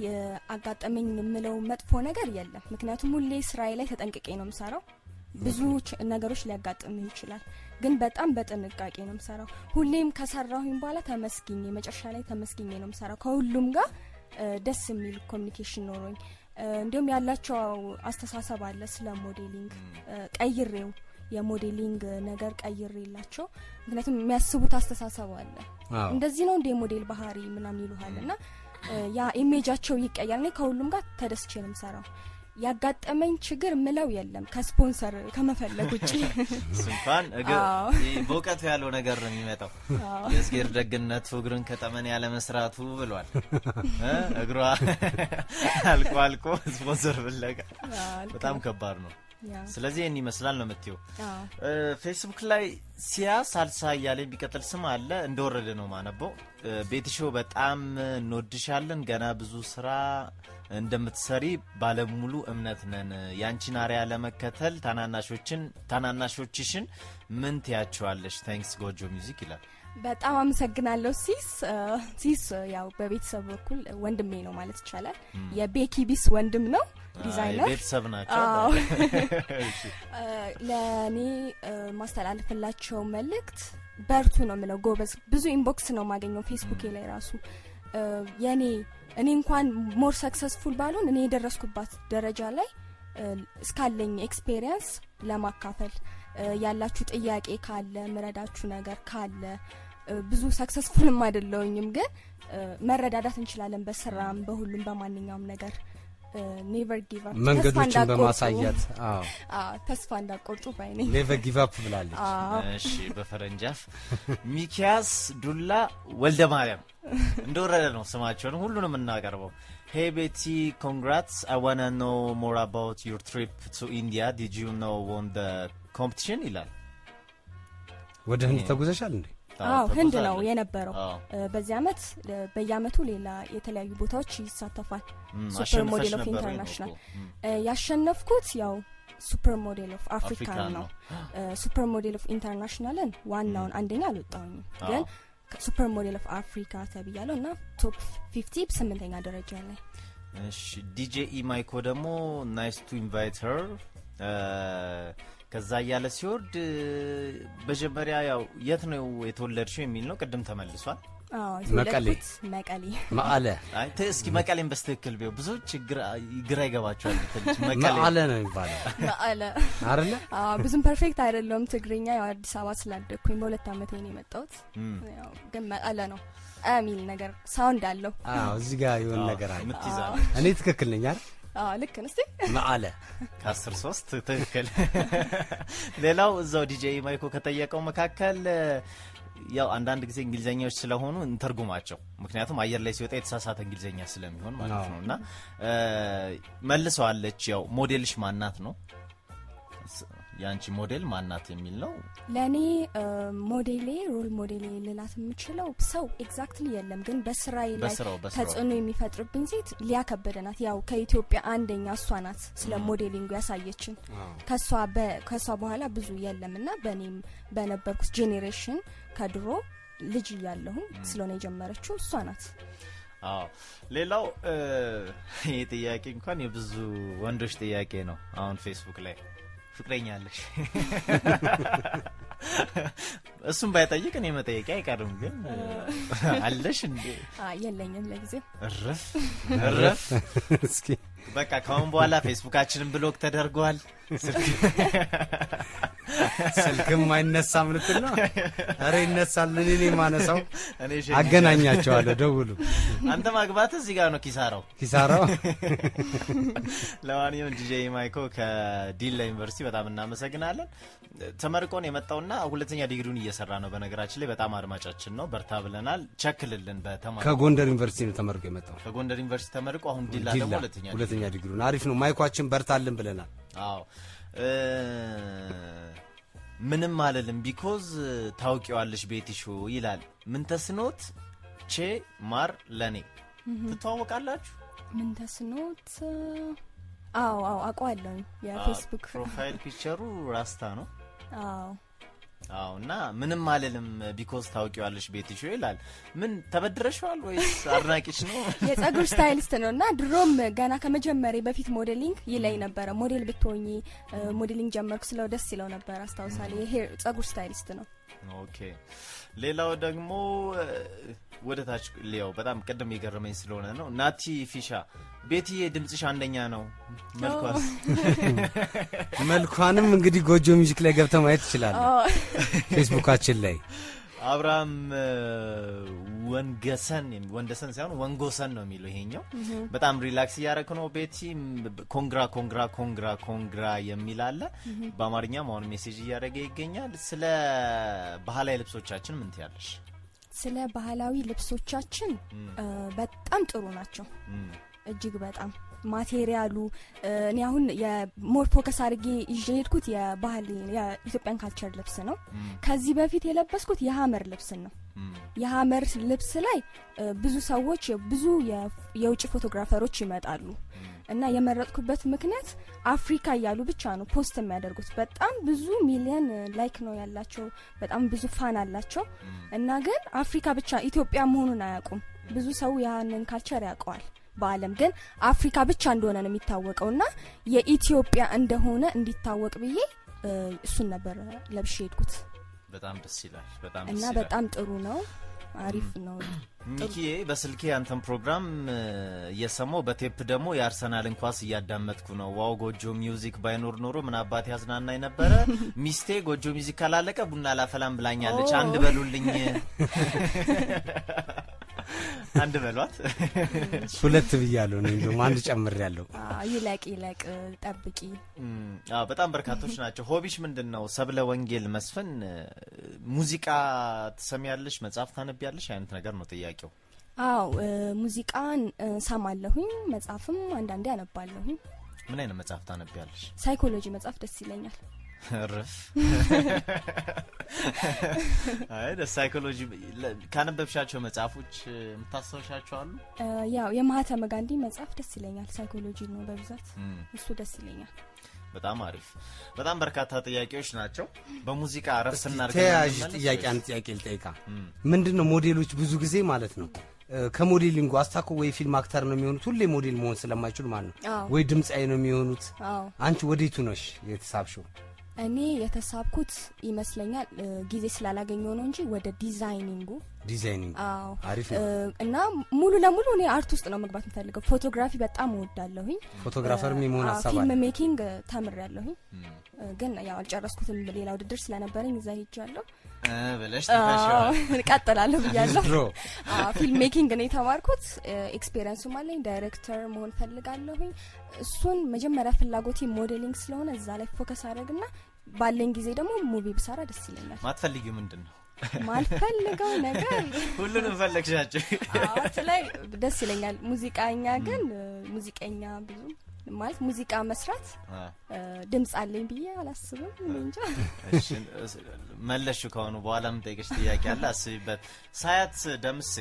አጋጠመኝ የምለው መጥፎ ነገር የለም። ምክንያቱም ሁሌ ስራዬ ላይ ተጠንቅቄ ነው የምሰራው። ብዙ ነገሮች ሊያጋጥምህ ይችላል፣ ግን በጣም በጥንቃቄ ነው የምሰራው። ሁሌም ከሰራሁኝ በኋላ ተመስግኜ፣ መጨረሻ ላይ ተመስግኜ ነው የምሰራው። ከሁሉም ጋር ደስ የሚል communication ኖሮኝ፣ እንዲሁም ያላቸው አስተሳሰብ አለ ስለ modeling፣ ቀይሬው የ modeling ነገር ቀይሬላቸው፣ ምክንያቱም የሚያስቡት አስተሳሰብ አለ፣ እንደዚህ ነው እንደ ሞዴል ባህሪ ምናምን ይሉሃል፣ እና ያ image ኣቸው ይቀየራል። እኔ ከሁሉም ጋር ተደስቼ ነው የምሰራው። ያጋጠመኝ ችግር ምለው የለም ከስፖንሰር ከመፈለግ ውጭ። እሱ እንኳን ይህ በእውቀቱ ያለው ነገር ነው የሚመጣው። የእግዜር ደግነቱ እግርን ከጠመን ያለ መስራቱ ብሏል። እግሯ አልቆ አልቆ ስፖንሰር ፍለጋ ልክ በጣም ነው። ከባድ ነው። ስለዚህ ይህን ይመስላል ነው የምትይው። አዎ። ፌስቡክ ላይ ሲያ ሳልሳ እያለ የሚቀጥል ስም አለ። እንደወረደ ነው ማነበው። ቤትሾ በጣም እንወድሻለን። ገና ብዙ ስራ እንደምትሰሪ ባለሙሉ እምነት ነን። ያንቺን አርአያ ለመከተል ታናናሾችሽን ምን ትያቸዋለሽ? Thanks ጎጆ Music ይላል። በጣም አመሰግናለሁ ሲስ። ሲስ ያው በቤተሰብ በኩል ወንድሜ ነው ማለት ይቻላል። የቤኪ ቢስ ወንድም ነው፣ ዲዛይነር። ቤተሰብ ናቸው። አዎ። ለእኔ ማስተላልፍላቸው መልእክት በርቱ ነው የምለው። ጎበዝ። ብዙ inbox ነው የማገኘው ፌስቡኬ ላይ ራሱ። የኔ እኔ እንኳን more successful ባልሆን እኔ የደረስኩባት ደረጃ ላይ እስካለኝ experience ለማካፈል፣ ያላችሁ ጥያቄ ካለ፣ ምረዳችሁ ነገር ካለ፣ ብዙ successful ም አይደለሁኝም፣ ግን መረዳዳት እንችላለን በስራም በሁሉም በማንኛውም ነገር። Never give up። መንገዶችን በማሳየት፣ አዎ። ተስፋ እንዳትቆርጡ ባይ ነኝ። Never give up ብላለች። አዎ። እሺ፣ በፈረንጅ አፍ ሚኪያስ ዱላ ወልደ ማርያም፣ እንደወረደ ነው ስማቸውን ሁሉንም እናቀርበው። Hey ቤቲ፣ congrats፣ I wanna know more about your trip to India፣ did you know won the competition ይላል። ወደ ህንድ ተጉዘሻል እንዴ? አዎ፣ ህንድ ነው ተጉዛለች። የነበረው። በዚህ አመት በየአመቱ ሌላ የተለያዩ ቦታዎች ይሳተፋል። Super አሸንፈሽ ሞዴል of ነበር ወይ ነው International። እኮ? ያሸነፍኩት ያው Super Model of Africa አፍሪካ ነው። Super Model of International ን ዋናውን አንደኛ አልወጣሁኝም፣ ግን Super Model of Africa ተብያለሁ እና top 50 ስምንተኛ ደረጃ ላይ። እሺ፣ ዲጄ ኢማይኮ ደግሞ "Nice to invite her" ከዛ እያለ ሲወርድ መጀመሪያ ያው የት ነው የተወለድሽው የሚል ነው። ቅድም ተመልሷል። አዎ። መቀሌ። የተወለድኩት መቀሌ። መቀለ። አይ እስኪ መቀሌን በስትክክል ቢው ብዙዎች ግራ ይገባቸዋል። ትንሽ መቀሌ። መቀለ ነው የሚባለው። መቀለ። አይደለ? አዎ፣ ብዙም perfect አይደለሁም ትግርኛ። ያው አዲስ አበባ ስላደግኩኝ በ2 አመቴ ነው የመጣሁት። ያው ግን መቀለ ነው የሚል ነገር sound አለው። አዎ፣ እዚህ ጋር የሆነ ነገር አለ። የምትይዛለች። እኔ ትክክል ነኝ አይደል? አዎ፣ ልክ ነው። እስቲ። መቀለ። ከ10 3 ትክክል። ሌላው እዛው ዲጄ ማይኮ ከጠየቀው መካከል ያው አንዳንድ ጊዜ እንግሊዘኛዎች ስለሆኑ እንተርጉማቸው፣ ምክንያቱም አየር ላይ ሲወጣ የተሳሳተ እንግሊዘኛ ስለሚሆን ማለት ነው። እና መልሰዋለች። ያው ሞዴልሽ ማናት ነው፣ የአንቺ ሞዴል ማናት የሚል ነው። ለእኔ ሞዴሌ፣ role model ኤ ልላት የምችለው ሰው exactly የለም፣ ግን በስራዬ ላይ በስራው ተጽዕኖ የሚፈጥርብኝ ሴት ሊያ ከበደ ናት። ያው ከኢትዮጵያ አንደኛ እሷ ናት ስለ modeling ኡ ያሳየችን። ከሷ በኋላ ብዙ የለም እና በእኔም በነበርኩት generation ከድሮ ልጅ እያለሁም ስለሆነ የጀመረችው እሷ ናት። አዎ፣ ሌላው ይህ ጥያቄ እንኳን የብዙ ወንዶች ጥያቄ ነው። አሁን ፌስቡክ ላይ ፍቅረኛ አለሽ? እሱም ባይጠይቅ እኔ መጠየቅ አይቀርም። ግን አለሽ እንዴ? የለኝም ለጊዜው። እርፍ እርፍ። እስኪ። በቃ ከአሁን በኋላ ፌስቡካችንን block ተደርጓል። ስልክ ስልክም አይነሳም ልትል ነው? ኧረ ይነሳል። እኔ ነኝ የማነሳው። እኔ አገናኛቸዋለሁ። ደውሉ። አንተ ማግባት እዚህ ጋር ነው ኪሳራው። ኪሳራው። ለማንኛውም ዲጄ ማይኮ ከዲላ ዩኒቨርሲቲ በጣም እናመሰግናለን። ተመርቆ ነው የመጣውና ሁለተኛ ዲግሪውን እየሰራ ነው። በነገራችን ላይ በጣም አድማጫችን ነው። በርታ ብለናል። ቸክልልን በተማሪ ከጎንደር ዩኒቨርሲቲ ነው ተመርቆ የመጣው። ከጎንደር ዩኒቨርሲቲ ተመርቆ አሁን ዲላ ደግሞ ዲላ ሁለተኛ ሁለተኛ ዲግሪውን። አሪፍ ነው። ማይኳችን በርታልን ብለናል። አዎ፣ ምንም አልልም because ታውቂዋለሽ ቤቲሾ ይላል። ምን ተስኖት ቼ ማር ለኔ ትተዋወቃላችሁ? ምን ተስኖት? አዎ፣ አውቀዋለሁኝ የፌስቡክ Profile picture ኡ ራስታ ነው። አዎ። አዎ፣ እና ምንም አልልም because ታውቂዋለሽ ቤቲሾ ይላል። ምን ተበድረሽዋል ወይስ አድናቂሽ ነው? የጸጉር stylist ነው እና ድሮም ገና ከመጀመሪያ በፊት modeling ይለኝ ነበረ። ሞዴል ብትሆኚ፣ modeling ጀመርኩ ስለው ደስ ይለው ነበር አስታውሳለሁ። የ hair ጸጉር stylist ነው። Okay፣ ሌላው ደግሞ ወደ ታች ሊያው በጣም ቅድም የገረመኝ ስለሆነ ነው። ናቲ ፊሻ ቤትዬ ድምጽሽ አንደኛ ነው። መልኳስ? መልኳንም እንግዲህ ጎጆ Music ላይ ገብተህ ማየት ትችላለህ። ፌስቡካችን ላይ። አብርሃም ወንገሰን፣ ወንደሰን ሳይሆን ወንጎሰን ነው የሚለው ይሄኛው። በጣም relax እያደረክ ነው ቤቲ። Congra congra congra congra የሚል አለ። በአማርኛም አሁን message እያደረገ ይገኛል። ስለ ባህላዊ ልብሶቻችን ምን ትያለሽ? ስለ ባህላዊ ልብሶቻችን በጣም ጥሩ ናቸው። እጅግ በጣም material ኡ እኔ አሁን የ more focus አድርጌ ይዤ የሄድኩት የባህል የኢትዮጵያን culture ልብስ ነው። ከዚህ በፊት የለበስኩት የሀመር ልብስን ነው። የሀመር ልብስ ላይ ብዙ ሰዎች፣ ብዙ የውጭ photographer ኦች ይመጣሉ እና የመረጥኩበት ምክንያት አፍሪካ እያሉ ብቻ ነው post የሚያደርጉት። በጣም ብዙ ሚሊየን like ነው ያላቸው፣ በጣም ብዙ fan አላቸው እና ግን አፍሪካ ብቻ ኢትዮጵያ መሆኑን አያውቁም። ብዙ ሰው ያንን culture ያውቀዋል በዓለም ግን አፍሪካ ብቻ እንደሆነ ነው የሚታወቀው እና የኢትዮጵያ እንደሆነ እንዲታወቅ ብዬ እሱን ነበር ለብሼ ሄድኩት። በጣም ደስ ይላል። በጣም ደስ እና ይላል። በጣም ጥሩ ነው፣ አሪፍ ነው። ሚኪዬ፣ በስልኬ ያንተን ፕሮግራም እየሰማው በቴፕ ደግሞ የአርሰናልን ኳስ እያዳመጥኩ ነው። Wow፣ ጎጆ Music ባይኖር ኖሮ ምን አባት ያዝናናኝ ነበረ። ሚስቴ ጎጆ Music ካላለቀ ቡና ላፈላም ብላኛለች። አንድ በሉልኝ፣ አንድ በሏት። ሁለት ብያለሁ እኔ እንደውም አንድ ጨምሬያለሁ። ይለቅ ይለቅ፣ ጠብቂ። አዎ፣ በጣም በርካቶች ናቸው። Hobby ሽ ምንድን ነው? ሰብለ ወንጌል መስፍን ሙዚቃ ትሰሚያለሽ፣ መጽሐፍ ታነቢያለሽ አይነት ነገር ነው ጥያቄው። አዎ፣ ሙዚቃን ሰማለሁኝ፣ መጽሐፍም አንዳንዴ አነባለሁኝ። ምን አይነት መጽሐፍ ታነቢያለሽ? Psychology መጽሐፍ ደስ ይለኛል። እርፍ። አይ ሳይኮሎጂ ካነበብሻቸው መጽሐፎች የምታስታውሻቸው አሉ? ያው የማህተመ ጋንዲ መጽሐፍ ደስ ይለኛል። ሳይኮሎጂ ነው በብዛት፣ እሱ ደስ ይለኛል። በጣም አሪፍ። በጣም በርካታ ጥያቄዎች ናቸው። በሙዚቃ እረፍት እናድርግ። ተያያዥ ጥያቄ፣ አንድ ጥያቄ ልጠይቃ። ምንድን ነው ሞዴሎች ብዙ ጊዜ ማለት ነው ከ modeling ኡ አስታኮ ወይ ፊልም actor ነው የሚሆኑት፣ ሁሌ ሞዴል መሆን ስለማይችሉ ማለት ነው፣ ወይ ድምፃዊ ነው የሚሆኑት። አንቺ ወዴቱ ነሽ የተሳብሽው? እኔ የተሳብኩት ይመስለኛል ጊዜ ስላላገኘው ነው እንጂ ወደ designing ኡ። Designing። አዎ። አሪፍ ነው። እና ሙሉ ለሙሉ እኔ art ውስጥ ነው መግባት የምፈልገው። Photography በጣም እወዳለሁኝ። Photographer ም የመሆን ሀሳብ ፊልም አለ። Making ተምሬያለሁኝ፣ ግን ያው አልጨረስኩትም። ሌላ ውድድር ስለነበረኝ እዛ ሄጃለሁ። ብለሽ ትተሽዋል። እቀጥላለሁ ብያለሁ። ድሮ Film making ነው የተማርኩት። Experience ኡም አለኝ። ዳይሬክተር መሆን ፈልጋለሁኝ። እሱን መጀመሪያ ፍላጎቴ modeling ስለሆነ እዛ ላይ focus አድርግና ባለኝ ጊዜ ደግሞ movie ብሰራ ደስ ይለኛል። ማትፈልጊው ምንድን ነው? ማልፈልገው ነገር ሁሉንም ፈለግሻቸው። Art ላይ ደስ ይለኛል። ሙዚቃኛ ግን ሙዚቀኛ ብዙ ማለት ሙዚቃ መስራት ድምጽ አለኝ ብዬ አላስብም። እኔ እንጃ። እሺ፣ መለሹ ከሆኑ በኋላ የምጠይቅሽ ጥያቄ አለ፣ አስቢበት። ሳያት ደምሴ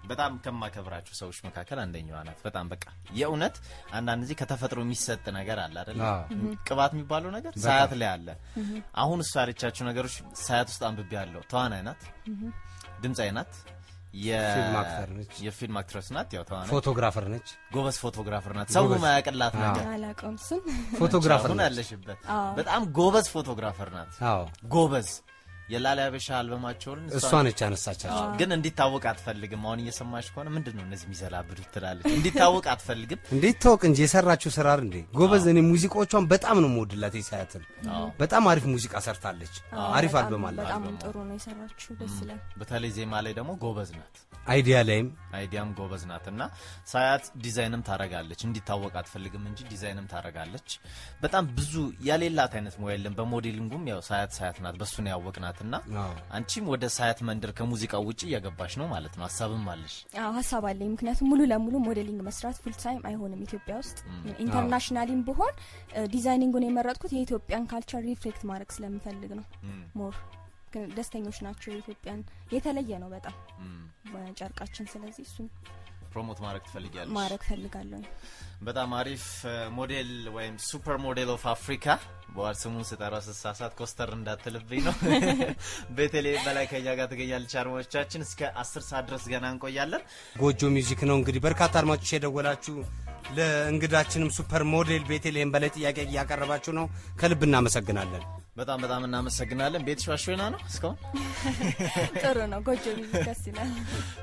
በጣም ከማከብራቸው ሰዎች መካከል አንደኛዋ ናት። በጣም በቃ የእውነት አንዳንድ ጊዜ ከተፈጥሮ የሚሰጥ ነገር አለ አይደለ? ቅባት የሚባለው ነገር ሳያት ላይ አለ። አሁን እሷ ያለቻቸው ነገሮች ሳያት ውስጥ አንብቤ ያለው ተዋናይ ናት፣ ድምፃዊ ናት፣ ፊልም actor ነች። የፊልም actress ናት። ያው ተዋናይ፣ Photographer ነች። ጎበዝ photographer ናት። ሰው ጎበዝ። ማያውቅላት ነገር አላውቀውም እሱን። Photographer አሁን ነች። ያለሽበት በጣም ጎበዝ photographer ናት። ጎበዝ የላሊ አበሻ አልበማቸውን እሷ ነች ያነሳቻቸው። ግን እንዲታወቅ አትፈልግም። አሁን እየሰማሽ ከሆነ ምንድን ነው እነዚህ የሚዘላብዱት ትላለች። እንዲታወቅ አትፈልግም። እንዴት ታወቅ እንጂ የሰራችው ስራ እንዴ ጎበዝ። እኔ ሙዚቃዎቿን በጣም ነው የምወድላት። የሳያትን በጣም አሪፍ ሙዚቃ ሰርታለች። አሪፍ አልበም አላት። በጣም ጥሩ ነው የሰራችው፣ ደስ ይላል። በተለይ ዜማ ላይ ደግሞ ጎበዝ ናት። Idea ላይም Idea ም ጎበዝ ናት እና ሳያት ዲዛይንም ታረጋለች። እንዲታወቅ አትፈልግም እንጂ ዲዛይንም ታረጋለች። በጣም ብዙ የሌላት አይነት ሙያ የለም። በ modeling ኡም ያው ሳያት ሳያት ናት፣ በሱ ነው ያወቅናት እና አንቺም ወደ ሳያት መንደር ከሙዚቃው ውጭ እያገባሽ ነው ማለት ነው። ሀሳብም አለሽ? አዎ፣ ሀሳብ አለኝ። ምክንያቱም ሙሉ ለሙሉ modeling መስራት full time አይሆንም ኢትዮጵያ ውስጥ። Internationally ም ብሆን designing ኡን የመረጥኩት የኢትዮጵያን culture reflect ማድረግ ስለምፈልግ ነው። More ደስተኞች ናቸው። የኢትዮጵያን የተለየ ነው በጣም ጨርቃችን። ስለዚህ እሱን Promote ማድረግ ትፈልጊያለሽ? ማድረግ ፈልጋለሁ። በጣም አሪፍ። ሞዴል ወይም super model of Africa፣ በኋላ ስሙን ስጠራው ስሳሳት ኮስተር እንዳትልብኝ ነው። ቤተልሔም በላይ ከኛ ጋር ትገኛለች። አድማጮቻችን እስከ 10 ሰዓት ድረስ ገና እንቆያለን። ጎጆ Music ነው እንግዲህ። በርካታ አድማጮች የደወላችሁ ለእንግዳችንም super model ቤተልሔም በላይ ጥያቄ እያቀረባችሁ ነው። ከልብ እናመሰግናለን። በጣም በጣም እናመሰግናለን። ቤትሽ ዋሾና ነው እስካሁን? ጥሩ ነው። ጎጆ Music ደስ ይላል።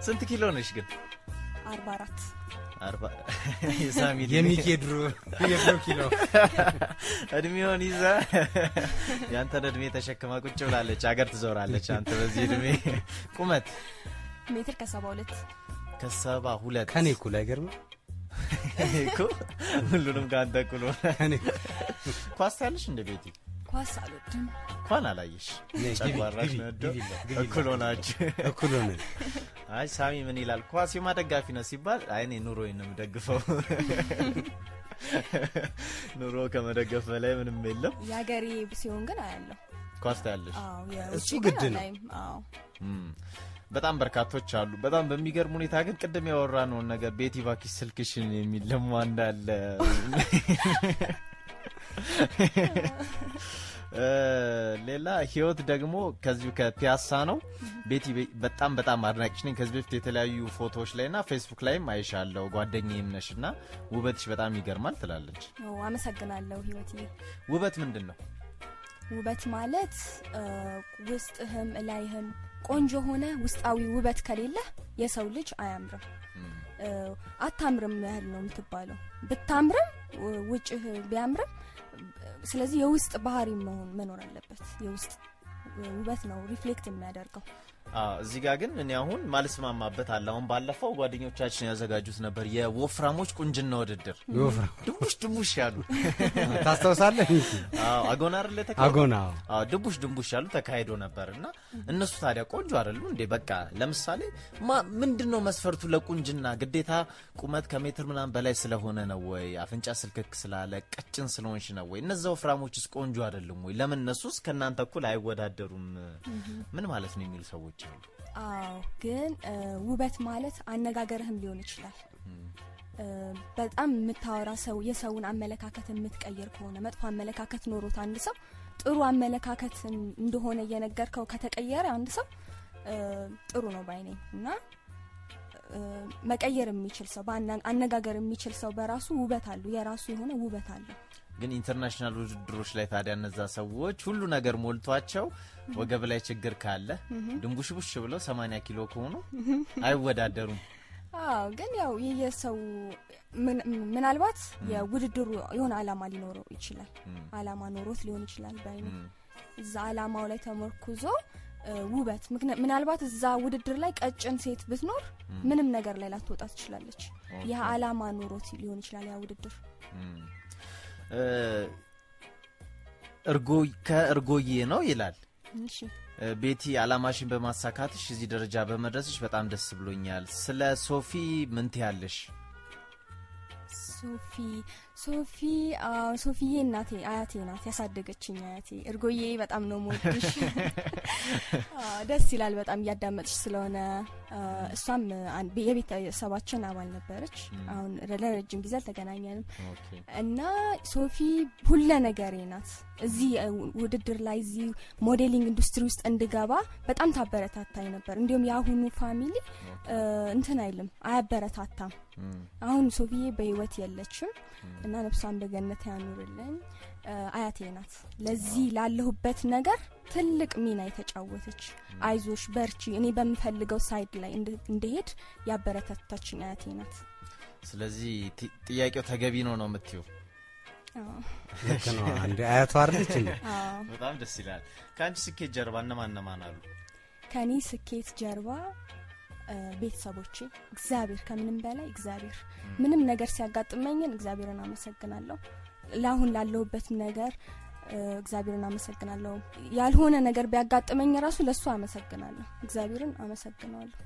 ስንት ኪሎ ነሽ ግን? 44። 40 የሳሚ እድሜ። የሚኪ የድሮ ኪሎ። እድሜውን ይዘ ያንተን እድሜ ተሸክማ ቁጭ ብላለች። አገር ትዞራለች። አንተ በዚህ እድሜ ቁመት? ሜትር ከ72። ከ72። ከኔ እኩል አይገርምም? እኔ እኮ ሁሉንም ከአንተ እኩል ሆነ። ከኔ ኳስ ታያለሽ እንደ ቤቲ? ኳስ አልወድም። እንኳን አላየሽ። ነይ፣ ግቢ፣ ጨጓራሽ ግቢ፣ ነዶ። ግቢ፣ ግቢ። እኩል ሆናችሁ። እኩል ሆነን። አይ ሳሚ ምን ይላል? ኳስ የማ ደጋፊ ነው ሲባል አይ እኔ ኑሮዬን ነው የምደግፈው። ኑሮ ከመደገፍ በላይ ምንም የለም። የሀገሬ ሲሆን ግን አያለሁ። ኳስ ታያለሽ? አዎ፣ የውጭ እሱ ግን ግድ ነው። አላይም። አዎ። በጣም በርካቶች አሉ። በጣም በሚገርም ሁኔታ ግን ቅድም ያወራነውን ነገር ቤቲ እባክሽ ስልክሽን የሚል ደግሞ እንዳለ። ሌላ ህይወት ደግሞ ከዚሁ ከፒያሳ ነው። ቤቲ በጣም በጣም አድናቂሽ ነኝ። ከዚህ በፊት የተለያዩ ፎቶዎች ላይና ፌስቡክ ላይም አይሻለሁ። ጓደኛዬም ነሽና ውበትሽ በጣም ይገርማል ትላለች። ኦ፣ አመሰግናለሁ ህይወትዬ። ውበት ምንድን ነው? ውበት ማለት ውስጥህም እላይህም ቆንጆ ሆነ ውስጣዊ ውበት ከሌለ የሰው ልጅ አያምርም። አታምርም ያህል ነው የምትባለው። ብታምርም ውጭህ ቢያምርም፣ ስለዚህ የውስጥ ባህሪ መሆን መኖር አለበት። የውስጥ ውበት ነው reflect የሚያደርገው። አዎ፣ እዚህ ጋር ግን እኔ አሁን ማልስማማበት አለ። አሁን ባለፈው ጓደኞቻችን ያዘጋጁት ነበር የወፍራሞች ቁንጅና ውድድር። የወፍራም ድንቡሽ ድንቡሽ ያሉ። ታስታውሳለህ ሚኪ? አዎ፣ አጎና አይደል የተካሄደው? አጎና፣ አዎ። አዎ፣ ድንቡሽ ድንቡሽ ያሉ ተካሂዶ ነበር። እና እነሱ ታዲያ ቆንጆ አይደሉ እንዴ? በቃ ለምሳሌ ምንድነው መስፈርቱ ለቁንጅና? ግዴታ ቁመት ከሜትር ምናምን በላይ ስለሆነ ነው ወይ? አፍንጫ ስልክክ ስላለ፣ ቀጭን ስለሆንሽ ነው ወይ? እነዛ ወፍራሞችስ ቆንጆ አይደሉም ወይ? ለምን እነሱስ ከእናንተ እኩል አይወዳደሩም? ምን ማለት ነው የሚሉ ሰዎች አሉ። አዎ፣ ግን ውበት ማለት አነጋገርህም ሊሆን ይችላል። በጣም የምታወራ ሰው የሰውን አመለካከት የምትቀይር ከሆነ፣ መጥፎ አመለካከት ኖሮት አንድ ሰው ጥሩ አመለካከት እንደሆነ እየነገርከው ከተቀየረ አንድ ሰው ጥሩ ነው ባይ ነኝ። እና መቀየር የሚችል ሰው፣ አነጋገር የሚችል ሰው በራሱ ውበት አለው፣ የራሱ የሆነ ውበት አለው። ግን international ውድድሮች ላይ ታዲያ እነዛ ሰዎች ሁሉ ነገር ሞልቷቸው ወገብ ላይ ችግር ካለ፣ ድንቡሽቡሽ ብለው 80 ኪሎ ከሆኑ አይወዳደሩም። አዎ፣ ግን ያው የየሰው ምናልባት የውድድሩ የሆነ አላማ ሊኖረው ይችላል። አላማ ኖሮት ሊሆን ይችላል ባይ ነኝ። እዛ አላማው ላይ ተመርኩዞ ውበት ምናልባት እዛ ውድድር ላይ ቀጭን ሴት ብትኖር ምንም ነገር ላይ ላትወጣ ትችላለች። ያ አላማ ኖሮት ሊሆን ይችላል ያ ውድድር። እርጎ ከእርጎዬ ነው ይላል። እሺ። ቤቲ፣ አላማሽን በማሳካትሽ እዚህ ደረጃ በመድረስሽ በጣም ደስ ብሎኛል። ስለ ሶፊ ምን ትያለሽ? ሶፊ፣ ሶፊ፣ አዎ፣ ሶፊዬ እናቴ አያቴ ናት፣ ያሳደገችኝ አያቴ። እርጎዬ፣ በጣም ነው የምወድሽ። አዎ፣ ደስ ይላል በጣም እያዳመጥሽ ስለሆነ። እሷም የቤተሰባችን አባል ነበረች። አሁን ለረጅም ጊዜ አልተገናኘንም። እና ሶፊ ሁለ ነገሬ ናት። እዚህ ውድድር ላይ፣ እዚህ modeling industry ውስጥ እንድገባ በጣም ታበረታታኝ ነበር። እንዲሁም የአሁኑ family እንትን አይልም፣ አያበረታታም። አሁን ሶፊዬ በህይወት የለችም እና ነፍሷን በገነት ያኑርልኝ። አያቴ ናት ለዚህ ላለሁበት ነገር ትልቅ ሚና የተጫወተች። አይዞሽ፣ በርቺ፣ እኔ በምፈልገው side ላይ እንድሄድ ያበረታታችኝ አያቴ ናት። ስለዚህ ጥያቄው ተገቢ ነው ነው የምትይው? አዎ። ልክ ነው። አንድ አያቷ አይደለች እንዴ? አዎ። በጣም ደስ ይላል። ከአንቺ ስኬት ጀርባ እነማን እነማን አሉ? ከኔ ስኬት ጀርባ ቤተሰቦቼ፣ እግዚአብሔር፣ ከምንም በላይ እግዚአብሔር። ምንም ነገር ሲያጋጥመኝን እግዚአብሔርን አመሰግናለሁ። ለአሁን ላለሁበት ነገር እግዚአብሔርን አመሰግናለሁ። ያልሆነ ነገር ቢያጋጥመኝ ራሱ ለሱ አመሰግናለሁ፣ እግዚአብሔርን አመሰግናለሁ።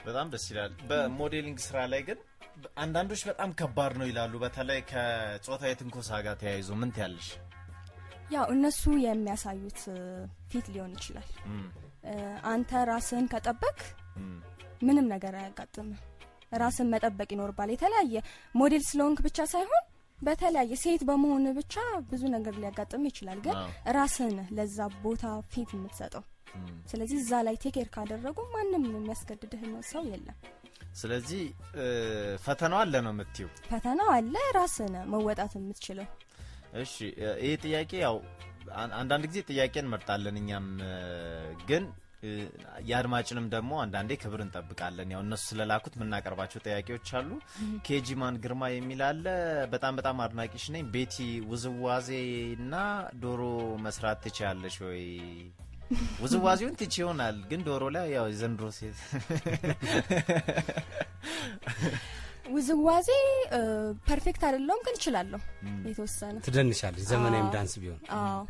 በጣም ደስ ይላል። በ modeling ስራ ላይ ግን አንዳንዶች በጣም ከባድ ነው ይላሉ። በተለይ ከጾታዊ ትንኮሳ ጋር ተያይዞ ምን ትያለሽ? ያው እነሱ የሚያሳዩት ፊት ሊሆን ይችላል። አንተ ራስህን ከጠበክ ምንም ነገር አያጋጥምም። ራስን መጠበቅ ይኖርባል። የተለያየ ሞዴል ስለሆንክ ብቻ ሳይሆን በተለያየ ሴት በመሆን ብቻ ብዙ ነገር ሊያጋጥም ይችላል። ግን ራስህን ለዛ ቦታ ፊት የምትሰጠው። ስለዚህ እዛ ላይ take care ካደረጉ ማንም የሚያስገድድህ ሰው የለም። ስለዚህ ፈተናው አለ ነው የምትይው? ፈተናው አለ፣ ራስህን መወጣት የምትችለው። እሺ፣ ይህ ጥያቄ ያው አንዳንድ ጊዜ ጥያቄ እንመርጣለን፣ እኛም ግን የአድማጭንም ደግሞ አንዳንዴ ክብር እንጠብቃለን። ያው እነሱ ስለላኩት የምናቀርባቸው ጥያቄዎች አሉ። ኬጂማን ግርማ የሚል አለ። በጣም በጣም አድናቂሽ ነኝ ቤቲ፣ ውዝዋዜና ዶሮ መስራት ትችያለሽ ወይ? ውዝዋዜውን ትች ይሆናል፣ ግን ዶሮ ላይ ያው የዘንድሮ ሴት ውዝዋዜ perfect አይደለሁም፣ ግን እችላለሁ የተወሰነ። ትደንሻለች፣ ዘመናዊም ዳንስ ቢሆን። አዎ፣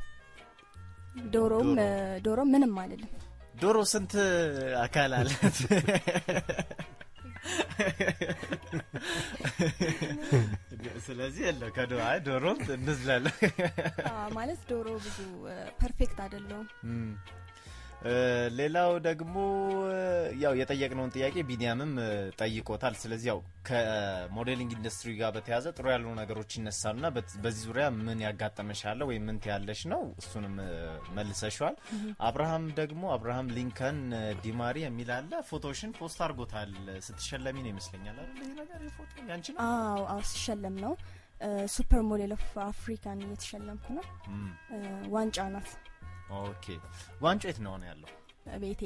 ዶሮም ምንም አልልም። ዶሮ ስንት አካል አላት? ስለዚህ የለ ከዶ አይ ዶሮ እንዝላለን። አዎ፣ ማለት ዶሮ ብዙ perfect አይደለሁም። ሌላው ደግሞ ያው የጠየቅነውን ጥያቄ ቢኒያምም ጠይቆታል። ስለዚህ ያው ከ modeling industry ጋር በተያያዘ ጥሩ ያልሆኑ ነገሮች ይነሳሉና በዚህ ዙሪያ ምን ያጋጠመሽ አለ ወይም ምን ትያለሽ ነው። እሱንም መልሰሽዋል። አብርሃም ደግሞ፣ አብርሃም ሊንከን ዲማሪ የሚል አለ። ፎቶሽን post አድርጎታል። ስትሸለሚ ነው ይመስለኛል አይደል? ይሄ ነገር የፎቶ ያንቺ ነው? አዎ፣ ስሸለም ነው። Super Model of Africa ን እየተሸለምኩ ነው። ዋንጫ ናት። Okay፣ ዋንጫው የት ነው ያለው? ቤቴ።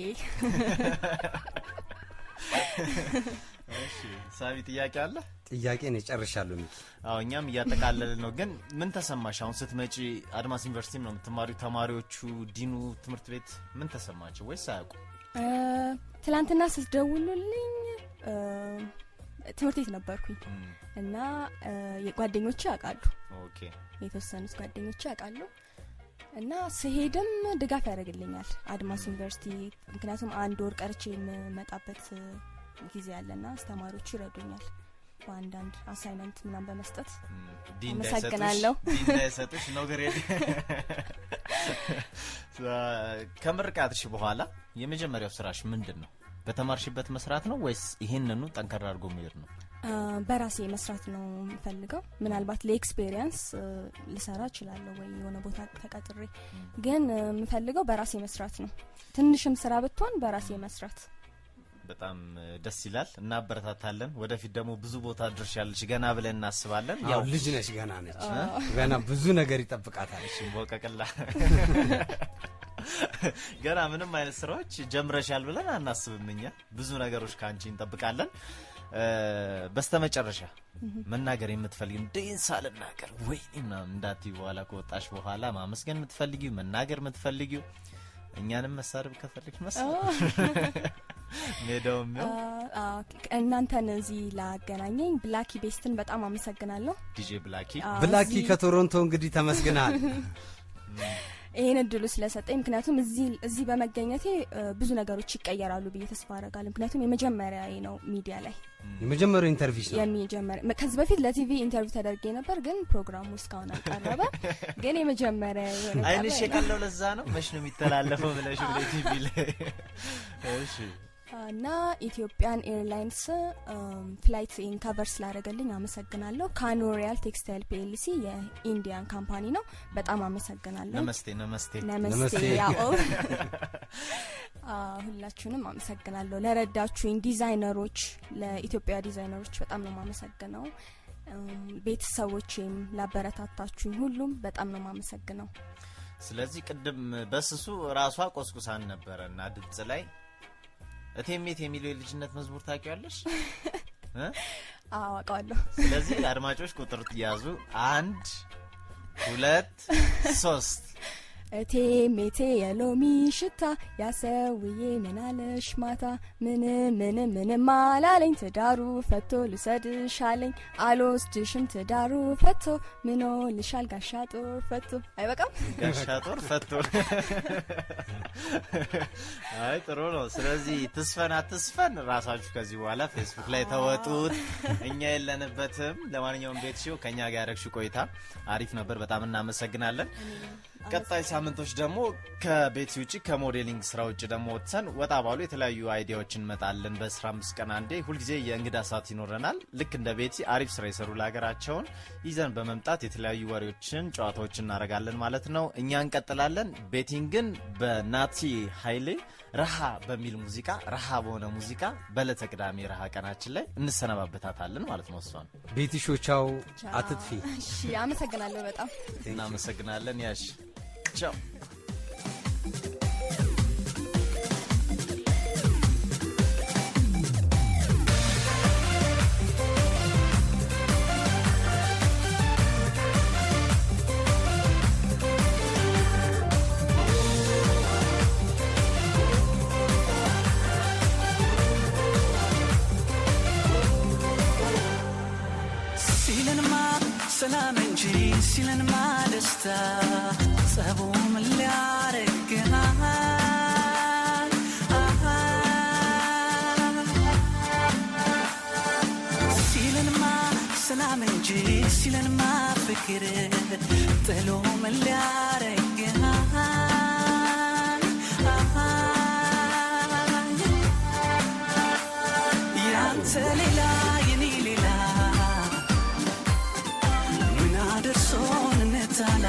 እሺ ሳቢ፣ ጥያቄ አለ? ጥያቄ ነው፣ ጨርሻለሁ ሚኪ። አዎ፣ እኛም እያጠቃለልን ነው። ግን ምን ተሰማሽ አሁን ስትመጪ? አድማስ ዩኒቨርሲቲም ነው የምትማሪው። ተማሪዎቹ፣ ዲኑ፣ ትምህርት ቤት ምን ተሰማቸው ወይስ አያውቁ? ትላንትና ስትደውሉልኝ ትምህርት ቤት ነበርኩኝ እና ጓደኞቼ ያውቃሉ። የተወሰኑት ጓደኞቼ ያውቃሉ እና ስሄድም ድጋፍ ያደርግልኛል አድማስ ዩኒቨርሲቲ፣ ምክንያቱም አንድ ወር ቀርቼ የምመጣበት ጊዜ አለና አስተማሪዎቹ ይረዱኛል በአንዳንድ assignment ምናምን በመስጠት። አመሰግናለሁ። D እንዳይሰጡሽ ነው grade። ከምርቃትሽ በኋላ የመጀመሪያው ስራሽ ምንድን ነው? በተማርሽበት መስራት ነው ወይስ ይሄንኑ ጠንከር አድርጎ መሄድ ነው? በራሴ መስራት ነው የምፈልገው። ምናልባት ለ experience ልሰራ እችላለሁ ወይ የሆነ ቦታ ተቀጥሬ፣ ግን የምፈልገው በራሴ መስራት ነው። ትንሽም ስራ ብትሆን በራሴ መስራት። በጣም ደስ ይላል። እናበረታታለን። ወደፊት ደግሞ ብዙ ቦታ ድርሻለሽ ገና ብለን እናስባለን። ያው ልጅ ነሽ፣ ገና ነች፣ ገና ብዙ ነገር ይጠብቃታል። እሺ ቦቀቅላ ገና ምንም አይነት ስራዎች ጀምረሻል ብለን አናስብም። እኛ ብዙ ነገሮች ከአንቺ እንጠብቃለን። በስተመጨረሻ መናገር የምትፈልጊው እንዴን ሳልናገር ወይኔ ምናምን እንዳትዪ በኋላ ከወጣሽ በኋላ ማመስገን የምትፈልጊው፣ መናገር የምትፈልጊው፣ እኛንም መሳደብ ከፈለግሽ መሳደብ ሜዳውም ያው። እናንተን እዚህ ላገናኘኝ ብላኪ ቤስትን በጣም አመሰግናለሁ። ዲጄ ብላኪ። ብላኪ ከቶሮንቶ እንግዲህ ተመስግናል። ይሄን እድሉ ስለሰጠኝ፣ ምክንያቱም እዚህ በመገኘቴ ብዙ ነገሮች ይቀየራሉ ብዬ ተስፋ አደርጋለሁ። ምክንያቱም የመጀመሪያዬ ነው ሚዲያ ላይ። የመጀመሪያው interview ነው። የመጀመሪያ። ከዚህ በፊት ለ TV interview ተደርጌ ነበር፣ ግን ፕሮግራሙ እስካሁን አልቀረበ። ግን የመጀመሪያ የሆነ አይንሽ የቀለው ለዛ ነው። መች ነው የሚተላለፈው ብለሽ ወደ ቲቪ ላይ። እሺ። እና Ethiopian Airlines flight ኢን cover ስላደረገልኝ አመሰግናለሁ። ካኖሪያል Textile PLC የ Indian company ነው። በጣም አመሰግናለሁ። ነመስቴ ነመስቴ። ነመስቴ። ያው ሁላችሁንም አመሰግናለሁ። ለረዳችሁኝ ዲዛይነሮች፣ ለኢትዮጵያ ዲዛይነሮች በጣም ነው የማመሰግነው። ቤተሰቦቼም ላበረታታችሁኝ ሁሉም በጣም ነው የማመሰግነው። ስለዚህ ቅድም በስሱ ራሷ ቆስቁሳን ነበረና ድምጽ ላይ እቴሜት የሚለው የልጅነት መዝሙር ታውቂዋለሽ? እ? አዎ አውቀዋለሁ። ስለዚህ አድማጮች ቁጥር ያዙ። 1 2 3። እቴ ሜቴ የሎሚ ሽታ ያሰውዬ ምናለሽ ማታ፣ ምን ምን ምንም አላለኝ፣ ትዳሩ ፈቶ ልሰድሽ አለኝ፣ አልወስድሽም ትዳሩ ፈቶ ምን ልሻል ጋሻ ጦር ፈቶ። አይበቃም? ጋሻ ጦር ፈቶ። አይ ጥሩ ነው። ስለዚህ ትስፈን አትስፈን ራሳችሁ ከዚህ በኋላ ፌስቡክ ላይ ተወጡት፣ እኛ የለንበትም። ለማንኛውም ቤትሽው ከኛ ጋር ያደረግሽው ቆይታ አሪፍ ነበር፣ በጣም እናመሰግናለን። ቀጣይ ሳምንቶች ደግሞ ከቤት ውጪ ከ modeling ስራ ውጪ ደግሞ ወጥተን ወጣ ባሉ የተለያዩ idea ዎችን እንመጣለን። በ15 ቀን አንዴ ሁልጊዜ የእንግዳ ሰዓት ይኖረናል። ልክ እንደ ቤቲ አሪፍ ስራ የሰሩ ለሀገራቸውን ይዘን በመምጣት የተለያዩ ወሬዎችን፣ ጨዋታዎችን እናደርጋለን ማለት ነው። እኛ እንቀጥላለን። ቤቲን ግን በናቲ ኃይሌ ረሃ በሚል ሙዚቃ፣ ረሃ በሆነ ሙዚቃ በዕለተ ቅዳሜ ረሃ ቀናችን ላይ እንሰነባበታታለን ማለት ነው። እሷን ቤቲሾ ቻው፣ አትጥፊ። እሺ አመሰግናለሁ በጣም። እናመሰግናለን። ያሽ ቻው። ሲለንማ ሰላም እንጂ ሲለንማ ደስታ ጸቡ ምን ሊያረግሃል? ሲለንማ ሰላም እንጂ ሲለንማ ፍቅር ጥሎ ምን ሊያረግሃል? ያንተ ሌላ የኔ ሌላ ምን አደርሶን እንጣላ?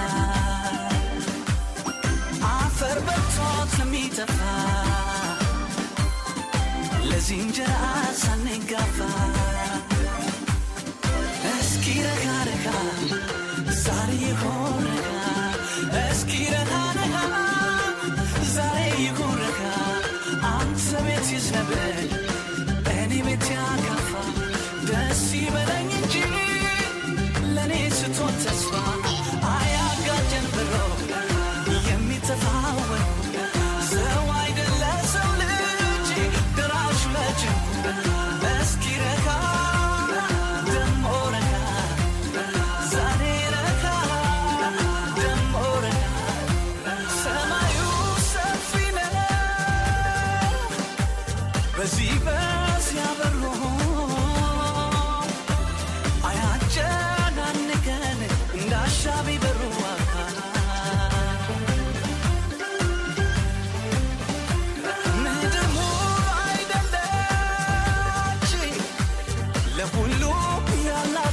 አፈር በልቶት ለሚጠፋ ለዚህ እንጀራ ሳንጋፋ እስኪ ረጋ ረጋ ዛሬ ይሁን ረጋ፣ እስኪ ረጋ ረጋ ዛሬ ይሁን ረጋ። አንተ ቤት ይዝነብ እኔ ቤት ያካፋ፣ ደስ ይበለኝ እንጂ ለእኔ ስትሆን ተስፋ። አያጋጨን ብሎ የሚተፋወር ሰው አይደለ ሰው ልጅ ደራሽ